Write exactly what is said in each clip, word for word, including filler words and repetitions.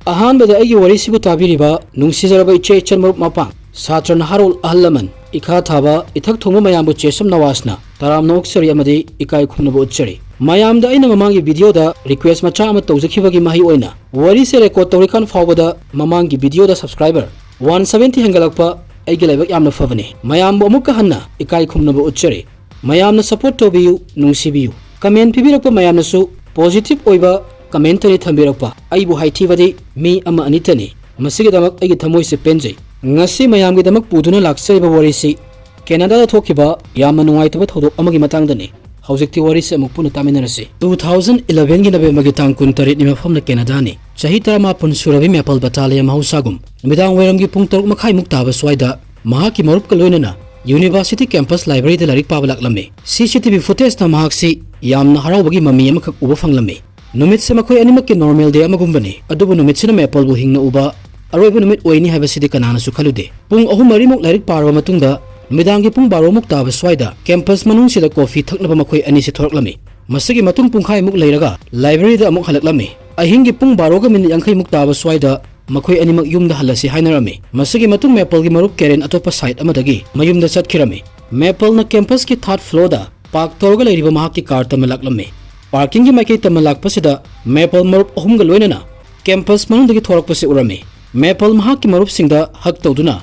ꯑꯍꯥꯟꯕꯗ ꯑꯩꯒꯤ ꯋꯥꯔꯤꯁꯤꯕꯨ ꯇꯥꯕꯤꯔꯤꯕ ꯅꯨꯡꯁꯤꯖꯔꯕ ꯏꯆꯦ ꯏꯆꯟ ꯃꯔꯨꯞ ꯃꯄꯥꯡ, ꯁꯥꯇ꯭ꯔ ꯅꯍꯥꯔꯣꯜ ꯑꯍꯜ ꯂꯃꯟ, ꯏꯈꯥ ꯊꯥꯕ ꯏꯊꯛ ꯊꯣꯡꯕ ꯃꯌꯥꯝꯕꯨ ꯆꯦꯁꯝ ꯅꯋꯥꯖꯅ ꯇꯔꯥꯝꯅ ꯑꯣꯛꯆꯔꯤ ꯑꯃꯗꯤ ꯏꯀꯥꯏ ꯈꯨꯝꯅꯕ ꯎꯠꯆꯔꯤ꯫ ꯃꯌꯥꯝꯗ ꯑꯩꯅ ꯃꯃꯥꯡꯒꯤ ꯚꯤꯗꯤꯑꯣꯗ ꯔꯤꯀ꯭ꯋꯦꯁ ꯃꯆꯥ ꯑꯃ ꯇꯧꯖꯈꯤꯕꯒꯤ ꯃꯍꯩ ꯑꯣꯏꯅ ꯋꯥꯔꯤꯁꯦ ꯔꯦꯀꯣꯔꯗ ꯇꯧꯔꯤꯀꯥꯟ ꯐꯥꯎꯕꯗ ꯃꯃꯥꯡꯒꯤ ꯚꯤꯗꯤꯑꯣꯗ ꯁꯕꯁꯀ꯭ꯔꯥꯏꯕꯔ ꯋꯥꯟ ꯁꯕꯦꯟꯇꯤ ꯍꯦꯟꯒꯠꯂꯛꯄ ꯑꯩꯒꯤ ꯂꯥꯏꯕꯛ ꯌꯥꯝꯅ ꯐꯕꯅꯤ꯫ ꯃꯌꯥꯝꯕꯨ ꯑꯃꯨꯛꯀ ꯍꯟꯅ ꯏꯀꯥꯏ ꯈꯨꯝꯅꯕ ꯎꯠꯆꯔꯤ꯫ ꯃꯌꯥꯝꯅ ꯁꯄꯣꯔꯠ ꯇꯧꯕꯤꯌꯨ, ꯅꯨꯡꯁꯤꯕꯤꯌꯨ꯫ ꯀꯃꯦꯟ ꯄꯤꯕꯤꯔꯛꯄ ꯃꯌꯥꯝꯅꯁꯨ ꯄꯣꯖꯤꯇꯤꯚ ꯑꯣꯏꯕ ꯀꯃꯦꯟꯇꯅꯤ ꯊꯝꯕꯤꯔꯛꯄ꯫ ꯑꯩꯕꯨ ꯍꯥꯏꯊꯤꯕꯗꯤ ꯃꯤ ꯑꯃ ꯑꯅꯤꯇꯅꯤ꯫ ꯃꯁꯤꯒꯤꯗꯃꯛ ꯑꯩꯒꯤ ꯊꯃꯣꯏꯁꯦ ꯄꯦꯟꯖꯩ꯫ ꯉꯁꯤ ꯃꯌꯥꯝꯒꯤꯗꯃꯛ ꯄꯨꯗꯨꯅ ꯂꯥꯛꯆꯔꯤꯕ ꯋꯥꯔꯤꯁꯤ ꯀꯦꯅꯥꯗꯥꯗ ꯊꯣꯛꯈꯤꯕ ꯌꯥꯝꯅ ꯅꯨꯡꯉꯥꯏꯇꯕ ꯊꯧꯗꯣꯛ ꯑꯃꯒꯤ ꯃꯇꯥꯡꯗꯅꯤ꯫ ꯍꯧꯖꯤꯛꯇꯤ ꯋꯥꯔꯤꯁꯦ ꯑꯃꯨꯛ ꯄꯨꯟꯅ ꯇꯥꯃꯤꯟꯅꯔꯁꯤ꯫ ꯇꯨ ꯊꯥꯎꯖꯟ ꯏꯂꯚꯦꯟꯒꯤ ꯅꯕꯦꯝꯕꯔꯒꯤ ꯇꯥꯡ ꯀꯨꯟꯇꯔꯦꯠꯅꯤ, ꯃꯐꯝꯅ ꯀꯦꯅꯥꯗꯥꯅꯤ꯫ ꯆꯍꯤ ꯇꯔꯥꯃꯥꯄꯟ ꯁꯨꯔꯕꯤ ꯃꯦꯄꯜ ꯕꯇꯥꯂꯤꯌꯥ ꯃꯍꯧꯁꯥꯒꯨꯝ ꯅꯨꯃꯤꯗꯥꯡ ꯋꯥꯏꯔꯝꯒꯤ ꯄꯨꯡ ꯇꯔꯨꯛ ꯃꯈꯥꯏꯃꯨꯛ ꯇꯥꯕ ꯁ꯭ꯋꯥꯏꯗ ꯃꯍꯥꯛꯀꯤ ꯃꯔꯨꯞꯀ ꯂꯣꯏꯅꯅ ꯌꯨꯅꯤꯚꯔꯁꯤꯇꯤ ꯀꯦꯝꯄꯁ ꯂꯥꯏꯕ꯭ꯔꯦꯔꯤꯗ ꯂꯥꯏꯔꯤꯛ ꯄꯥꯕ ꯂꯥꯛꯂꯝꯃꯤ꯫ ꯁꯤ ꯁꯤ ꯇꯤ ꯚꯤ ꯐꯨꯇꯦꯖꯇ ꯃꯍꯥꯛꯁꯤ ꯌꯥꯝꯅ ꯍꯔꯥꯎꯕꯒꯤ ꯃꯃꯤ ꯑꯃꯈꯛ ꯎꯕ ꯐꯪꯂꯝꯃꯤ꯫ ꯅꯨꯃꯤꯠꯁꯦ ꯃꯈꯣꯏ ꯑꯅꯤꯃꯛꯀꯤ ꯅꯣꯔꯃꯦꯜ ꯗꯦ ꯑꯃꯒꯨꯝꯕꯅꯤ, ꯑꯗꯨꯕꯨ ꯅꯨꯃꯤꯠꯁꯤꯅ ꯃꯦꯄꯜꯕꯨ ꯍꯤꯡꯅ ꯎꯕ ꯑꯔꯣꯏꯕ ꯅꯨꯃꯤꯠ ꯑꯣꯏꯅꯤ ꯍꯥꯏꯕꯁꯤꯗꯤ ꯀꯅꯥꯅꯁꯨ ꯈꯜꯂꯨꯗꯦ꯫ ꯄꯨꯡ ꯑꯍꯨꯝ ꯃꯔꯤꯃꯨꯛ ꯂꯥꯏꯔꯤꯛ ꯄꯥꯔꯕ ꯃꯇꯨꯡꯗ ꯅꯨꯃꯤꯗꯥꯡꯒꯤ ꯄꯨꯡ ꯕꯥꯔꯣꯃꯨꯛ ꯇꯥꯕ ꯁ꯭ꯋꯥꯏꯗ ꯀꯦꯝꯄꯁ ꯃꯅꯨꯡꯁꯤꯗ ꯀꯣꯐꯤ ꯊꯛꯅꯕ ꯃꯈꯣꯏ ꯑꯅꯤꯁꯤ ꯊꯣꯔꯛꯂꯝꯃꯤ꯫ ꯃꯁꯤꯒꯤ ꯃꯇꯨꯡ ꯄꯨꯡꯈꯥꯏꯃꯨꯛ ꯂꯩꯔꯒ ꯂꯥꯏꯕ꯭ꯔꯦꯔꯤꯗ ꯑꯃꯨꯛ ꯍꯜꯂꯛꯂꯝꯃꯤ꯫ ꯑꯍꯤꯡꯒꯤ ꯄꯨꯡ ꯕꯥꯔꯣꯒ ꯃꯤꯅꯤꯠ ꯌꯥꯡꯈꯩꯃꯨꯛ ꯇꯥꯕ ꯁ꯭ꯋꯥꯏꯗ ꯃꯈꯣꯏ ꯑꯅꯤꯃꯛ ꯌꯨꯝꯗ ꯍꯜꯂꯁꯤ ꯍꯥꯏꯅꯔꯝꯃꯤ꯫ ꯃꯁꯤꯒꯤ ꯃꯇꯨꯡ ꯃꯦꯄꯜꯒꯤ ꯃꯔꯨꯞ ꯀꯦꯔꯦꯟ ꯑꯇꯣꯞꯄ ꯁꯥꯏꯠ ꯑꯃꯗꯒꯤ ꯃꯌꯨꯝꯗ ꯆꯠꯈꯤꯔꯝꯃꯤ꯫ ꯃꯦꯄꯜꯅ ꯀꯦꯝꯄꯁꯀꯤ ꯊꯥꯔꯠ ꯐ꯭ꯂꯣꯔꯗ ꯄꯥꯔꯛ ꯇꯧꯔꯒ ꯂꯩꯔꯤꯕ ꯃꯍꯥꯛꯀꯤ ꯀꯥꯔ ꯇꯝꯅ ꯂꯥꯛꯂꯝꯃꯤ꯫ ꯄꯥꯔꯀꯤꯡꯒꯤ ꯃꯥꯏꯀꯩ ꯇꯝꯅ ꯂꯥꯛꯄꯁꯤꯗ ꯃꯦꯄꯜ ꯃꯔꯨꯞ ꯑꯍꯨꯝꯒ ꯂꯣꯏꯅꯅ ꯀꯦꯝꯄꯁ ꯃꯅꯨꯡꯗꯒꯤ ꯊꯣꯔꯛꯄꯁꯤ ꯎꯔꯝꯃꯤ꯫ ꯃꯦꯄꯜ ꯃꯍꯥꯛꯀꯤ ꯃꯔꯨꯞꯁꯤꯡꯗ ꯍꯛ ꯇꯧꯗꯨꯅ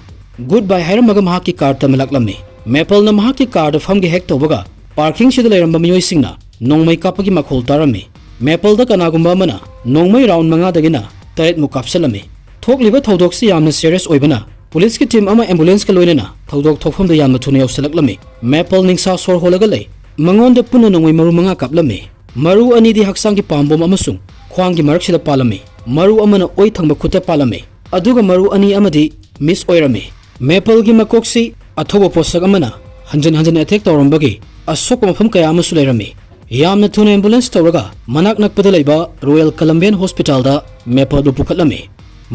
ꯒꯨꯗ ꯕꯥꯏ ꯍꯥꯏꯔꯝꯃꯒ ꯃꯍꯥꯛꯀꯤ ꯀꯥꯔ ꯇꯝꯅ ꯂꯥꯛꯂꯝꯃꯤ꯫ ꯃꯦꯄꯜꯅ ꯃꯍꯥꯛꯀꯤ ꯀꯥꯔꯗ ꯐꯝꯒꯦ ꯍꯦꯛ ꯇꯧꯕꯒ ꯄꯥꯔꯀꯤꯡꯁꯤꯗ ꯂꯩꯔꯝꯕ ꯃꯤꯑꯣꯏꯁꯤꯡꯅ ꯅꯣꯡꯃꯩ ꯀꯥꯞꯄꯒꯤ ꯃꯈꯣꯜ ꯇꯥꯔꯝꯃꯤ꯫ ꯃꯦꯄꯜꯗ ꯀꯅꯥꯒꯨꯝꯕ ꯑꯃꯅ ꯅꯣꯡꯃꯩ ꯔꯥꯎꯟ ꯃꯉꯥꯗꯒꯤꯅ ꯇꯔꯦꯠꯃꯨꯛ ꯀꯥꯞꯁꯤꯜꯂꯝꯃꯤ꯫ ꯊꯣꯛꯂꯤꯕ ꯊꯧꯗꯣꯛꯁꯤ ꯌꯥꯝꯅ ꯁꯤꯔꯤꯌꯁ ꯑꯣꯏꯕꯅ ꯄꯨꯂꯤꯁꯀꯤ ꯇꯤꯝ ꯑꯃ ꯑꯦꯝꯕꯨꯂꯦꯟꯁꯀ ꯂꯣꯏꯅꯅ ꯊꯧꯗꯣꯛ ꯊꯣꯛꯐꯝꯗ ꯌꯥꯝꯅ ꯊꯨꯅ ꯌꯧꯁꯤꯜꯂꯛꯂꯝꯃꯤ꯫ ꯃꯦꯄꯜ ꯅꯤꯡꯁꯥ ꯁꯣꯔ ꯍꯣꯜꯂꯒ ꯂꯩ꯫ ꯃꯉꯣꯟꯗ ꯄꯨꯟꯅ ꯅꯣꯡꯃꯩ ꯃꯔꯨ ꯃꯉꯥ ꯀꯥꯞꯂꯝꯃꯤ꯫ ꯃꯔꯨ ꯑꯅꯤꯗꯤ ꯍꯛꯆꯥꯡꯒꯤ ꯄꯥꯝꯕꯣꯝ ꯑꯃꯁꯨꯡ ꯈ꯭ꯋꯥꯡꯒꯤ ꯃꯔꯛꯁꯤꯗ ꯄꯥꯜꯂꯝꯃꯤ꯫ ꯃꯔꯨ ꯑꯃꯅ ꯑꯣꯏ ꯊꯪꯕ ꯈꯨꯠꯇ ꯄꯥꯜꯂꯝꯃꯤ, ꯑꯗꯨꯒ ꯃꯔꯨ ꯑꯅꯤ ꯑꯃꯗꯤ ꯃꯤꯁ ꯑꯣꯏꯔꯝꯃꯤ꯫ ꯃꯦꯄꯜꯒꯤ ꯃꯀꯣꯛꯁꯤ ꯑꯊꯧꯕ ꯄꯣꯠꯁꯛ ꯑꯃꯅ ꯍꯟꯖꯟ ꯍꯟꯖꯟ ꯑꯦꯇꯦꯛ ꯇꯧꯔꯝꯕꯒꯤ ꯑꯁꯣꯛꯄ ꯃꯐꯝ ꯀꯌꯥ ꯑꯃꯁꯨ ꯂꯩꯔꯝꯃꯤ꯫ ꯌꯥꯝꯅ ꯊꯨꯅ ꯑꯦꯝꯕꯨꯂꯦꯟꯁ ꯇꯧꯔꯒ ꯃꯅꯥꯛ ꯅꯛꯄꯗ ꯂꯩꯕ ꯔꯣꯌꯦꯜ ꯀꯂꯝꯕꯤꯌꯟ ꯍꯣꯁꯄꯤꯇꯥꯜꯗ ꯃꯦꯄꯜꯕꯨ ꯄꯨꯈꯠꯂꯝꯃꯤ꯫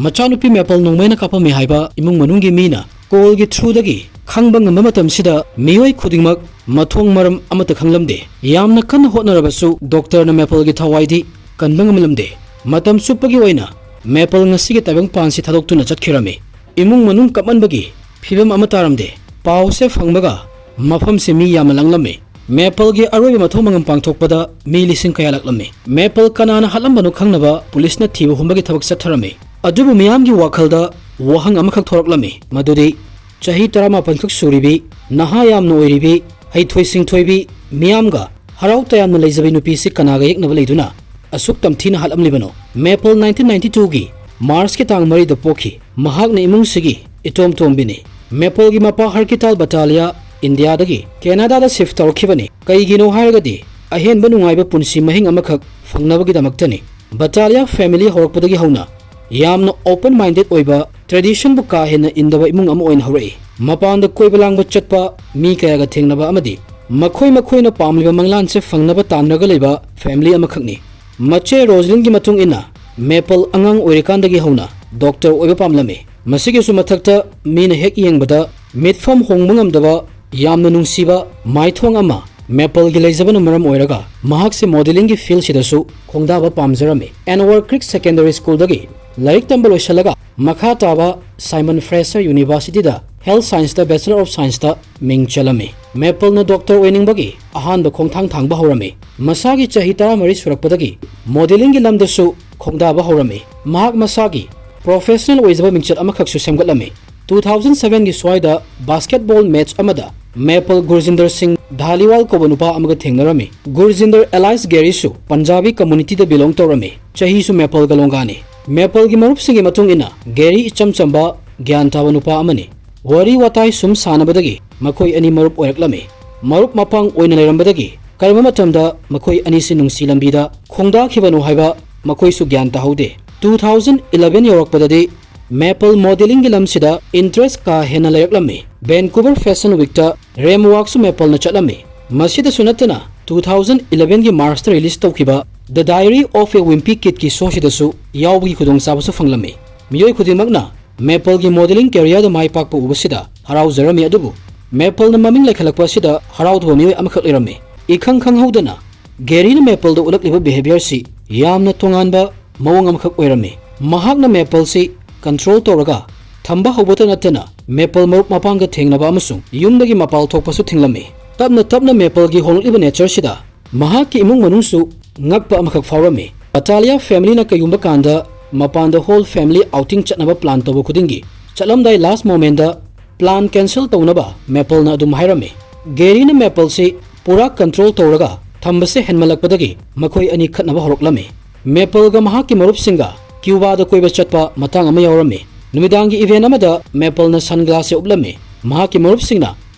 ꯃꯆꯥꯅꯨꯄꯤ ꯃꯦꯄꯜ ꯅꯣꯡꯃꯩꯅ ꯀꯥꯞꯄꯝꯃꯤ ꯍꯥꯏꯕ ꯏꯃꯨꯡ ꯃꯅꯨꯡꯒꯤ ꯃꯤꯅ ꯀꯣꯜꯒꯤ ꯊ꯭ꯔꯨꯗꯒꯤ ꯈꯪꯕ ꯉꯝꯕ ꯃꯇꯝꯁꯤꯗ ꯃꯤꯑꯣꯏ ꯈꯨꯗꯤꯡꯃꯛ ꯃꯊꯣꯡ ꯃꯔꯝ ꯑꯃꯠꯇ ꯈꯪꯂꯝꯗꯦ꯫ ꯌꯥꯝꯅ ꯀꯟꯅ ꯍꯣꯠꯅꯔꯕꯁꯨ ꯗꯣꯛꯇꯔꯅ ꯃꯦꯄꯜꯒꯤ ꯊꯋꯥꯏꯗꯤ ꯀꯟꯕ ꯉꯝꯂꯝꯗꯦ꯫ ꯃꯇꯝ ꯆꯨꯞꯄꯒꯤ ꯑꯣꯏꯅ ꯃꯦꯄꯜ ꯉꯁꯤꯒꯤ ꯇꯥꯏꯕꯪꯄꯥꯟꯁꯤ ꯊꯥꯗꯣꯛꯇꯨꯅ ꯆꯠꯈꯤꯔꯝꯃꯤ꯫ ꯏꯃꯨꯡ ꯃꯅꯨꯡ ꯀꯞꯃꯟꯕꯒꯤ ꯐꯤꯕꯝ ꯑꯃ ꯇꯥꯔꯝꯗꯦ꯫ ꯄꯥꯎꯁꯦ ꯐꯪꯕꯒ ꯃꯐꯝꯁꯤ ꯃꯤ ꯌꯥꯝꯅ ꯂꯪꯂꯝꯃꯤ꯫ ꯃꯦꯄꯜꯒꯤ ꯑꯔꯣꯏꯕ ꯃꯊꯧ ꯃꯉꯝ ꯄꯥꯡꯊꯣꯛꯄꯗ ꯃꯤ ꯂꯤꯁꯤꯡ ꯀꯌꯥ ꯂꯥꯛꯂꯝꯃꯤ꯫ ꯃꯦꯄꯜ ꯀꯅꯥꯅ ꯍꯥꯠꯂꯝꯕꯅꯣ ꯈꯪꯅꯕ ꯄꯨꯂꯤꯁꯅ ꯊꯤꯕ ꯍꯨꯝꯕꯒꯤ ꯊꯕꯛ ꯆꯠꯊꯔꯝꯃꯤ꯫ ꯑꯗꯨꯕꯨ ꯃꯤꯌꯥꯝꯒꯤ ꯋꯥꯈꯜꯗ ꯋꯥꯍꯪ ꯑꯃꯈꯛ ꯊꯣꯔꯛꯂꯝꯃꯤ, ꯃꯗꯨꯗꯤ ꯆꯍꯤ ꯇꯔꯥꯃꯥꯄꯟ ꯈꯛ ꯁꯨꯔꯤꯕꯤ, ꯅꯍꯥ ꯌꯥꯝꯅ ꯑꯣꯏꯔꯤꯕꯤ, ꯍꯩꯊꯣꯏ ꯁꯤꯡꯊꯣꯏꯕꯤ, ꯃꯤꯌꯥꯝꯒ ꯍꯔꯥꯎ ꯇꯌꯥꯝꯅ ꯂꯩꯖꯕꯤ ꯅꯨꯄꯤꯁꯤ ꯀꯅꯥꯒ ꯌꯦꯛꯅꯕ ꯂꯩꯗꯨꯅ ꯑꯁꯨꯛ ꯇꯝꯊꯤꯅ ꯍꯥꯠꯂꯝꯂꯤꯕꯅꯣ? ꯃꯦꯄꯜ ꯅꯥꯏꯟꯇꯤꯟ ꯅꯥꯏꯟꯇꯤ ꯇꯨꯒꯤ ꯃꯥꯔꯆꯀꯤ ꯇꯥꯡ ꯃꯔꯤꯗ ꯄꯣꯛꯈꯤ꯫ ꯃꯍꯥꯛꯅ ꯏꯃꯨꯡꯁꯤꯒꯤ ꯏꯇꯣꯝ ꯇꯣꯝꯕꯤꯅꯤ꯫ ꯃꯦꯄꯜꯒꯤ ꯃꯄꯥ ꯍꯔꯀꯤꯇꯥꯜ ꯕꯇꯥꯂꯤꯌꯥ ꯏꯟꯗꯤꯌꯥꯗꯒꯤ ꯀꯦꯅꯥꯗꯥꯗ ꯁꯤꯐ ꯇꯧꯔꯛꯈꯤꯕꯅꯤ꯫ ꯀꯩꯒꯤꯅꯣ ꯍꯥꯏꯔꯒꯗꯤ ꯑꯍꯦꯟꯕ ꯅꯨꯡꯉꯥꯏꯕ ꯄꯨꯟꯁꯤ ꯃꯍꯤꯡ ꯑꯃꯈꯛ ꯐꯪꯅꯕꯒꯤꯗꯃꯛꯇꯅꯤ꯫ ꯕꯇꯥꯂꯤꯌꯥ ꯐꯦꯃꯤꯂꯤ ꯍꯧꯔꯛꯄꯗꯒꯤ ꯍꯧꯅ ꯌꯥꯝꯅ ꯑꯣꯄꯟ ꯃꯥꯏꯟꯗꯦꯗ ꯑꯣꯏꯕ, ꯇ꯭ꯔꯦꯗꯤꯁꯟꯕꯨ ꯀꯥ ꯍꯦꯟꯅ ꯏꯟꯗꯕ ꯏꯃꯨꯡ ꯑꯃ ꯑꯣꯏꯅ ꯍꯧꯔꯛꯏ꯫ ꯃꯄꯥꯟꯗ ꯀꯣꯏꯕ ꯂꯥꯡꯕ ꯆꯠꯄ, ꯃꯤ ꯀꯌꯥꯒ ꯊꯦꯡꯅꯕ ꯑꯃꯗꯤ ꯃꯈꯣꯏ ꯃꯈꯣꯏꯅ ꯄꯥꯝꯂꯤꯕ ꯃꯪꯂꯥꯟꯁꯦ ꯐꯪꯅꯕ ꯇꯥꯟꯅꯔꯒ ꯂꯩꯕ ꯐꯦꯃꯤꯂꯤ ꯑꯃꯈꯛꯅꯤ꯫ ꯃꯆꯦ ꯔꯣꯖꯂꯤꯟꯒꯤ ꯃꯇꯨꯡ ꯏꯟꯅ, ꯃꯦꯄꯜ ꯑꯉꯥꯡ ꯑꯣꯏꯔꯤꯀꯥꯟꯗꯒꯤ ꯍꯧꯅ ꯗꯣꯛꯇꯔ ꯑꯣꯏꯕ ꯄꯥꯝꯂꯝꯃꯤ꯫ ꯃꯁꯤꯒꯤꯁꯨ ꯃꯊꯛꯇ, ꯃꯤꯅ ꯍꯦꯛ ꯌꯦꯡꯕꯗ ꯃꯤꯠꯐꯝ ꯍꯣꯡꯕ ꯉꯝꯗꯕ ꯌꯥꯝꯅ ꯅꯨꯡꯁꯤꯕ ꯃꯥꯏꯊꯣꯡ ꯑꯃ ꯃꯦꯄꯜꯒꯤ ꯂꯩꯖꯕꯅ ꯃꯔꯝ ꯑꯣꯏꯔꯒ, ꯃꯍꯥꯛꯁꯦ ꯃꯣꯗꯦꯂꯤꯡꯒꯤ ꯐꯤꯜꯗꯁꯤꯗꯁꯨ ꯈꯣꯡꯗꯥꯕ ꯄꯥꯝꯖꯔꯝꯃꯤ꯫ ꯑꯦꯟꯋꯔ ꯀ꯭ꯔꯤꯛ ꯁꯦꯀꯦꯟꯗꯔꯤ ꯁ꯭ꯀꯨꯜꯗꯒꯤ ꯂꯥꯏꯔꯤꯛ ꯇꯝꯕ ꯂꯣꯏꯁꯤꯜꯂꯒ, ꯃꯈꯥ ꯇꯥꯕ ꯁꯥꯏꯃꯟ ꯐ꯭ꯔꯦꯁꯔ ꯌꯨꯅꯤꯚꯔꯁꯤꯇꯤꯗ ꯍꯦꯜꯊ ꯁꯥꯏꯟꯁꯇ ꯕꯦꯆꯂꯔ ꯑꯣꯐ ꯁꯥꯏꯟꯁꯇ ꯃꯤꯡ ꯆꯜꯂꯝꯃꯤ꯫ ꯃꯦꯄꯜꯅ ꯗꯣꯛꯇꯔ ꯑꯣꯏꯅꯤꯡꯕꯒꯤ ꯑꯍꯥꯟꯕ ꯈꯣꯡꯊꯥꯡ ꯊꯥꯡꯕ ꯍꯧꯔꯝꯃꯤ꯫ ꯃꯁꯥꯒꯤ ꯆꯍꯤ ꯇꯔꯥꯃꯔꯤ ꯁꯨꯔꯛꯄꯗꯒꯤ ꯃꯣꯗꯦꯂꯤꯡꯒꯤ ꯂꯝꯗꯁꯨ ꯈꯣꯡꯗꯥꯕ ꯍꯧꯔꯝꯃꯤ꯫ ꯃꯍꯥꯛ ꯃꯁꯥꯒꯤ ꯄ꯭ꯔꯣꯐꯦꯁꯅꯦꯜ ꯑꯣꯏꯖꯕ ꯃꯤꯡꯆꯠ ꯑꯃꯈꯛꯁꯨ ꯁꯦꯝꯒꯠꯂꯝꯃꯤ꯫ ꯇꯨ ꯊꯥꯎꯖꯟ ꯁꯚꯦꯟꯒꯤ ꯁ꯭ꯋꯥꯏꯗ ꯕꯥꯁꯀꯦꯠꯕꯣꯜ ꯃꯦꯆ ꯑꯃꯗ ꯃꯦꯄꯜ ꯒꯨꯔꯖꯤꯟꯗꯔ ꯁꯤꯡ ꯙꯥꯂꯤꯋꯥꯜ ꯀꯧꯕ ꯅꯨꯄꯥ ꯑꯃꯒ ꯊꯦꯡꯅꯔꯝꯃꯤ꯫ ꯒꯨꯔꯖꯤꯟꯗꯔ ꯑꯦꯂꯥꯏꯁ ꯒꯦꯔꯤꯁꯨ ꯄꯟꯖꯥꯕꯤ ꯀꯝꯃꯨꯅꯤꯇꯤꯗ ꯕꯤꯂꯣꯡ ꯇꯧꯔꯝꯃꯤ꯫ ꯆꯍꯤꯁꯨ ꯃꯦꯄꯜꯒ ꯂꯣꯡꯒꯥꯅꯤ꯫ ꯃꯦꯄꯜꯒꯤ ꯃꯔꯨꯞꯁꯤꯡꯒꯤ ꯃꯇꯨꯡ ꯏꯟꯅ, ꯒꯦꯔꯤ ꯏꯆꯝ ꯆꯝꯕ, ꯒ꯭ꯌꯥꯟ ꯇꯥꯕ ꯅꯨꯄꯥ ꯑꯃꯅꯤ꯫ ꯋꯥꯔꯤ ꯋꯥꯇꯥꯏ ꯁꯨꯝ ꯁꯥꯟꯅꯕꯗꯒꯤ ꯃꯈꯣꯏ ꯑꯅꯤ ꯃꯔꯨꯞ ꯑꯣꯏꯔꯛꯂꯝꯃꯤ꯫ ꯃꯔꯨꯞ ꯃꯄꯥꯡ ꯑꯣꯏꯅ ꯂꯩꯔꯝꯕꯗꯒꯤ ꯀꯔꯝꯕ ꯃꯇꯝꯗ ꯃꯈꯣꯏ ꯑꯅꯤꯁꯤ ꯅꯨꯡꯁꯤ ꯂꯝꯕꯤꯗ ꯈꯣꯡꯗꯥꯈꯤꯕꯅꯣ ꯍꯥꯏꯕ ꯃꯈꯣꯏꯁꯨ ꯒ꯭ꯌꯥꯟ ꯇꯥꯍꯧꯗꯦ꯫ ꯇꯨ ꯊꯥꯎꯖꯟ ꯏꯂꯚꯦꯟ ꯌꯧꯔꯛꯄꯗꯗꯤ ꯃꯦꯄꯜ ꯃꯣꯗꯦꯂꯤꯡꯒꯤ ꯂꯝꯁꯤꯗ ꯏꯟꯇꯔꯦꯁ ꯀꯥ ꯍꯦꯟꯅ ꯂꯩꯔꯛꯂꯝꯃꯤ꯫ ꯚꯦꯟꯀꯨꯚꯔ ꯐꯦꯁꯟ ꯋꯤꯛꯇ ꯔꯦꯝꯋꯥꯛꯁꯨ ꯃꯦꯄꯜꯅ ꯆꯠꯂꯝꯃꯤ꯫ ꯃꯁꯤꯗꯁꯨ ꯅꯠꯇꯅ, ꯇꯨ ꯊꯥꯎꯖꯟ ꯏꯂꯚꯦꯟꯒꯤ ꯃꯥꯔꯆꯇ ꯔꯤꯂꯤꯖ ꯇꯧꯈꯤꯕ The Diary of a Wimpy Kidꯀꯤ ꯁꯣꯁꯤꯗꯁꯨ ꯌꯥꯎꯕꯒꯤ ꯈꯨꯗꯣꯡꯆꯥꯕꯁꯨ ꯐꯪꯂꯝꯃꯤ꯫ ꯃꯤꯑꯣꯏ ꯈꯨꯗꯤꯡꯃꯛꯅ ꯃꯦꯄꯜꯒꯤ ꯃꯣꯗꯦꯂꯤꯡ ꯀꯦꯔꯤꯌꯔꯗ ꯃꯥꯏ ꯄꯥꯛꯄ ꯎꯕꯁꯤꯗ ꯍꯔꯥꯎꯖꯔꯝꯃꯤ, ꯑꯗꯨꯕꯨ ꯃꯦꯄꯜꯅ ꯃꯃꯤꯡ ꯂꯩꯈꯠꯂꯛꯄ ꯑꯁꯤꯗ ꯍꯔꯥꯎꯗꯕ ꯃꯤꯑꯣꯏ ꯑꯃꯈꯛ ꯂꯩꯔꯝꯃꯤ꯫ ꯏꯈꯪ ꯈꯪꯍꯧꯗꯅ, ꯒꯦꯔꯤꯅ ꯃꯦꯄꯜꯗ ꯎꯠꯂꯛꯂꯤꯕ ꯕꯤꯍꯦꯕꯤꯌꯔꯁꯤ ꯌꯥꯝꯅ ꯇꯣꯉꯥꯟꯕ ꯃꯑꯣꯡ ꯑꯃꯈꯛ ꯑꯣꯏꯔꯝꯃꯤ꯫ ꯃꯍꯥꯛꯅ ꯃꯦꯄꯜꯁꯤ ꯀꯟꯇ꯭ꯔꯣꯜ ꯇꯧꯔꯒ ꯊꯝꯕ ꯍꯧꯕꯇ ꯅꯠꯇꯅ ꯃꯦꯄꯜ ꯃꯔꯨꯞ ꯃꯄꯥꯡꯒ ꯊꯦꯡꯅꯕ ꯑꯃꯁꯨꯡ ꯌꯨꯝꯗꯒꯤ ꯃꯄꯥꯟ ꯊꯣꯛꯄꯁꯨ ꯊꯤꯡꯂꯝꯃꯤ꯫ ꯇꯞꯅ ꯇꯞꯅ ꯃꯦꯄꯜꯒꯤ ꯍꯣꯡꯂꯛꯂꯤꯕ ꯅꯦꯆꯔꯁꯤꯗ ꯃꯍꯥꯛꯀꯤ ꯏꯃꯨꯡ ꯃꯅꯨꯡꯁꯨ ꯉꯛꯄ ꯑꯃꯈꯛ ꯐꯥꯎꯔꯝꯃꯤ꯫ ꯑꯇꯥꯂꯤꯌꯥ ꯐꯦꯃꯤꯂꯤꯅ ꯀꯩꯒꯨꯝꯕ ꯀꯥꯟꯗ ꯃꯄꯥꯟꯗ ꯍꯣꯜ ꯐꯦꯃꯤꯂꯤ ꯑꯥꯎꯇꯤꯡ ꯆꯠꯅꯕ ꯄ꯭ꯂꯥꯟ ꯇꯧꯕ ꯈꯨꯗꯤꯡꯒꯤ, ꯆꯠꯂꯝꯗꯥꯏ ꯂꯥꯁ ꯃꯣꯃꯦꯟꯗ ꯄ꯭ꯂꯥꯟ ꯀꯦꯟꯁꯦꯜ ꯇꯧꯅꯕ ꯃꯦꯄꯜꯅ ꯑꯗꯨꯝ ꯍꯥꯏꯔꯝꯃꯤ꯫ ꯒꯦꯔꯤꯅ ꯃꯦꯄꯜꯁꯤ ꯄꯨꯔꯥ ꯀꯟꯇ꯭ꯔꯣꯜ ꯇꯧꯔꯒ ꯊꯝꯕꯁꯦ ꯍꯦꯟꯃꯜꯂꯛꯄꯗꯒꯤ ꯃꯈꯣꯏ ꯑꯅꯤ ꯈꯠꯅꯕ ꯍꯧꯔꯛꯂꯝꯃꯤ꯫ ꯃꯦꯄꯜꯒ ꯃꯍꯥꯛꯀꯤ ꯃꯔꯨꯞꯁꯤꯡꯒ ꯀ꯭ꯌꯨꯕꯥꯗ ꯀꯣꯏꯕ ꯆꯠꯄ ꯃꯇꯥꯡ ꯑꯃ ꯌꯥꯎꯔꯝꯃꯤ꯫ ꯅꯨꯃꯤꯗꯥꯡꯒꯤ ꯏꯚꯦꯟ ꯑꯃꯗ ꯃꯦꯄꯜꯅ ꯁꯟꯒ꯭ꯂꯥꯁꯁꯦ ꯎꯞꯂꯝꯃꯤ꯫ ꯃꯍꯥꯛꯀꯤ ꯃꯔꯨꯞꯁꯤꯡꯅ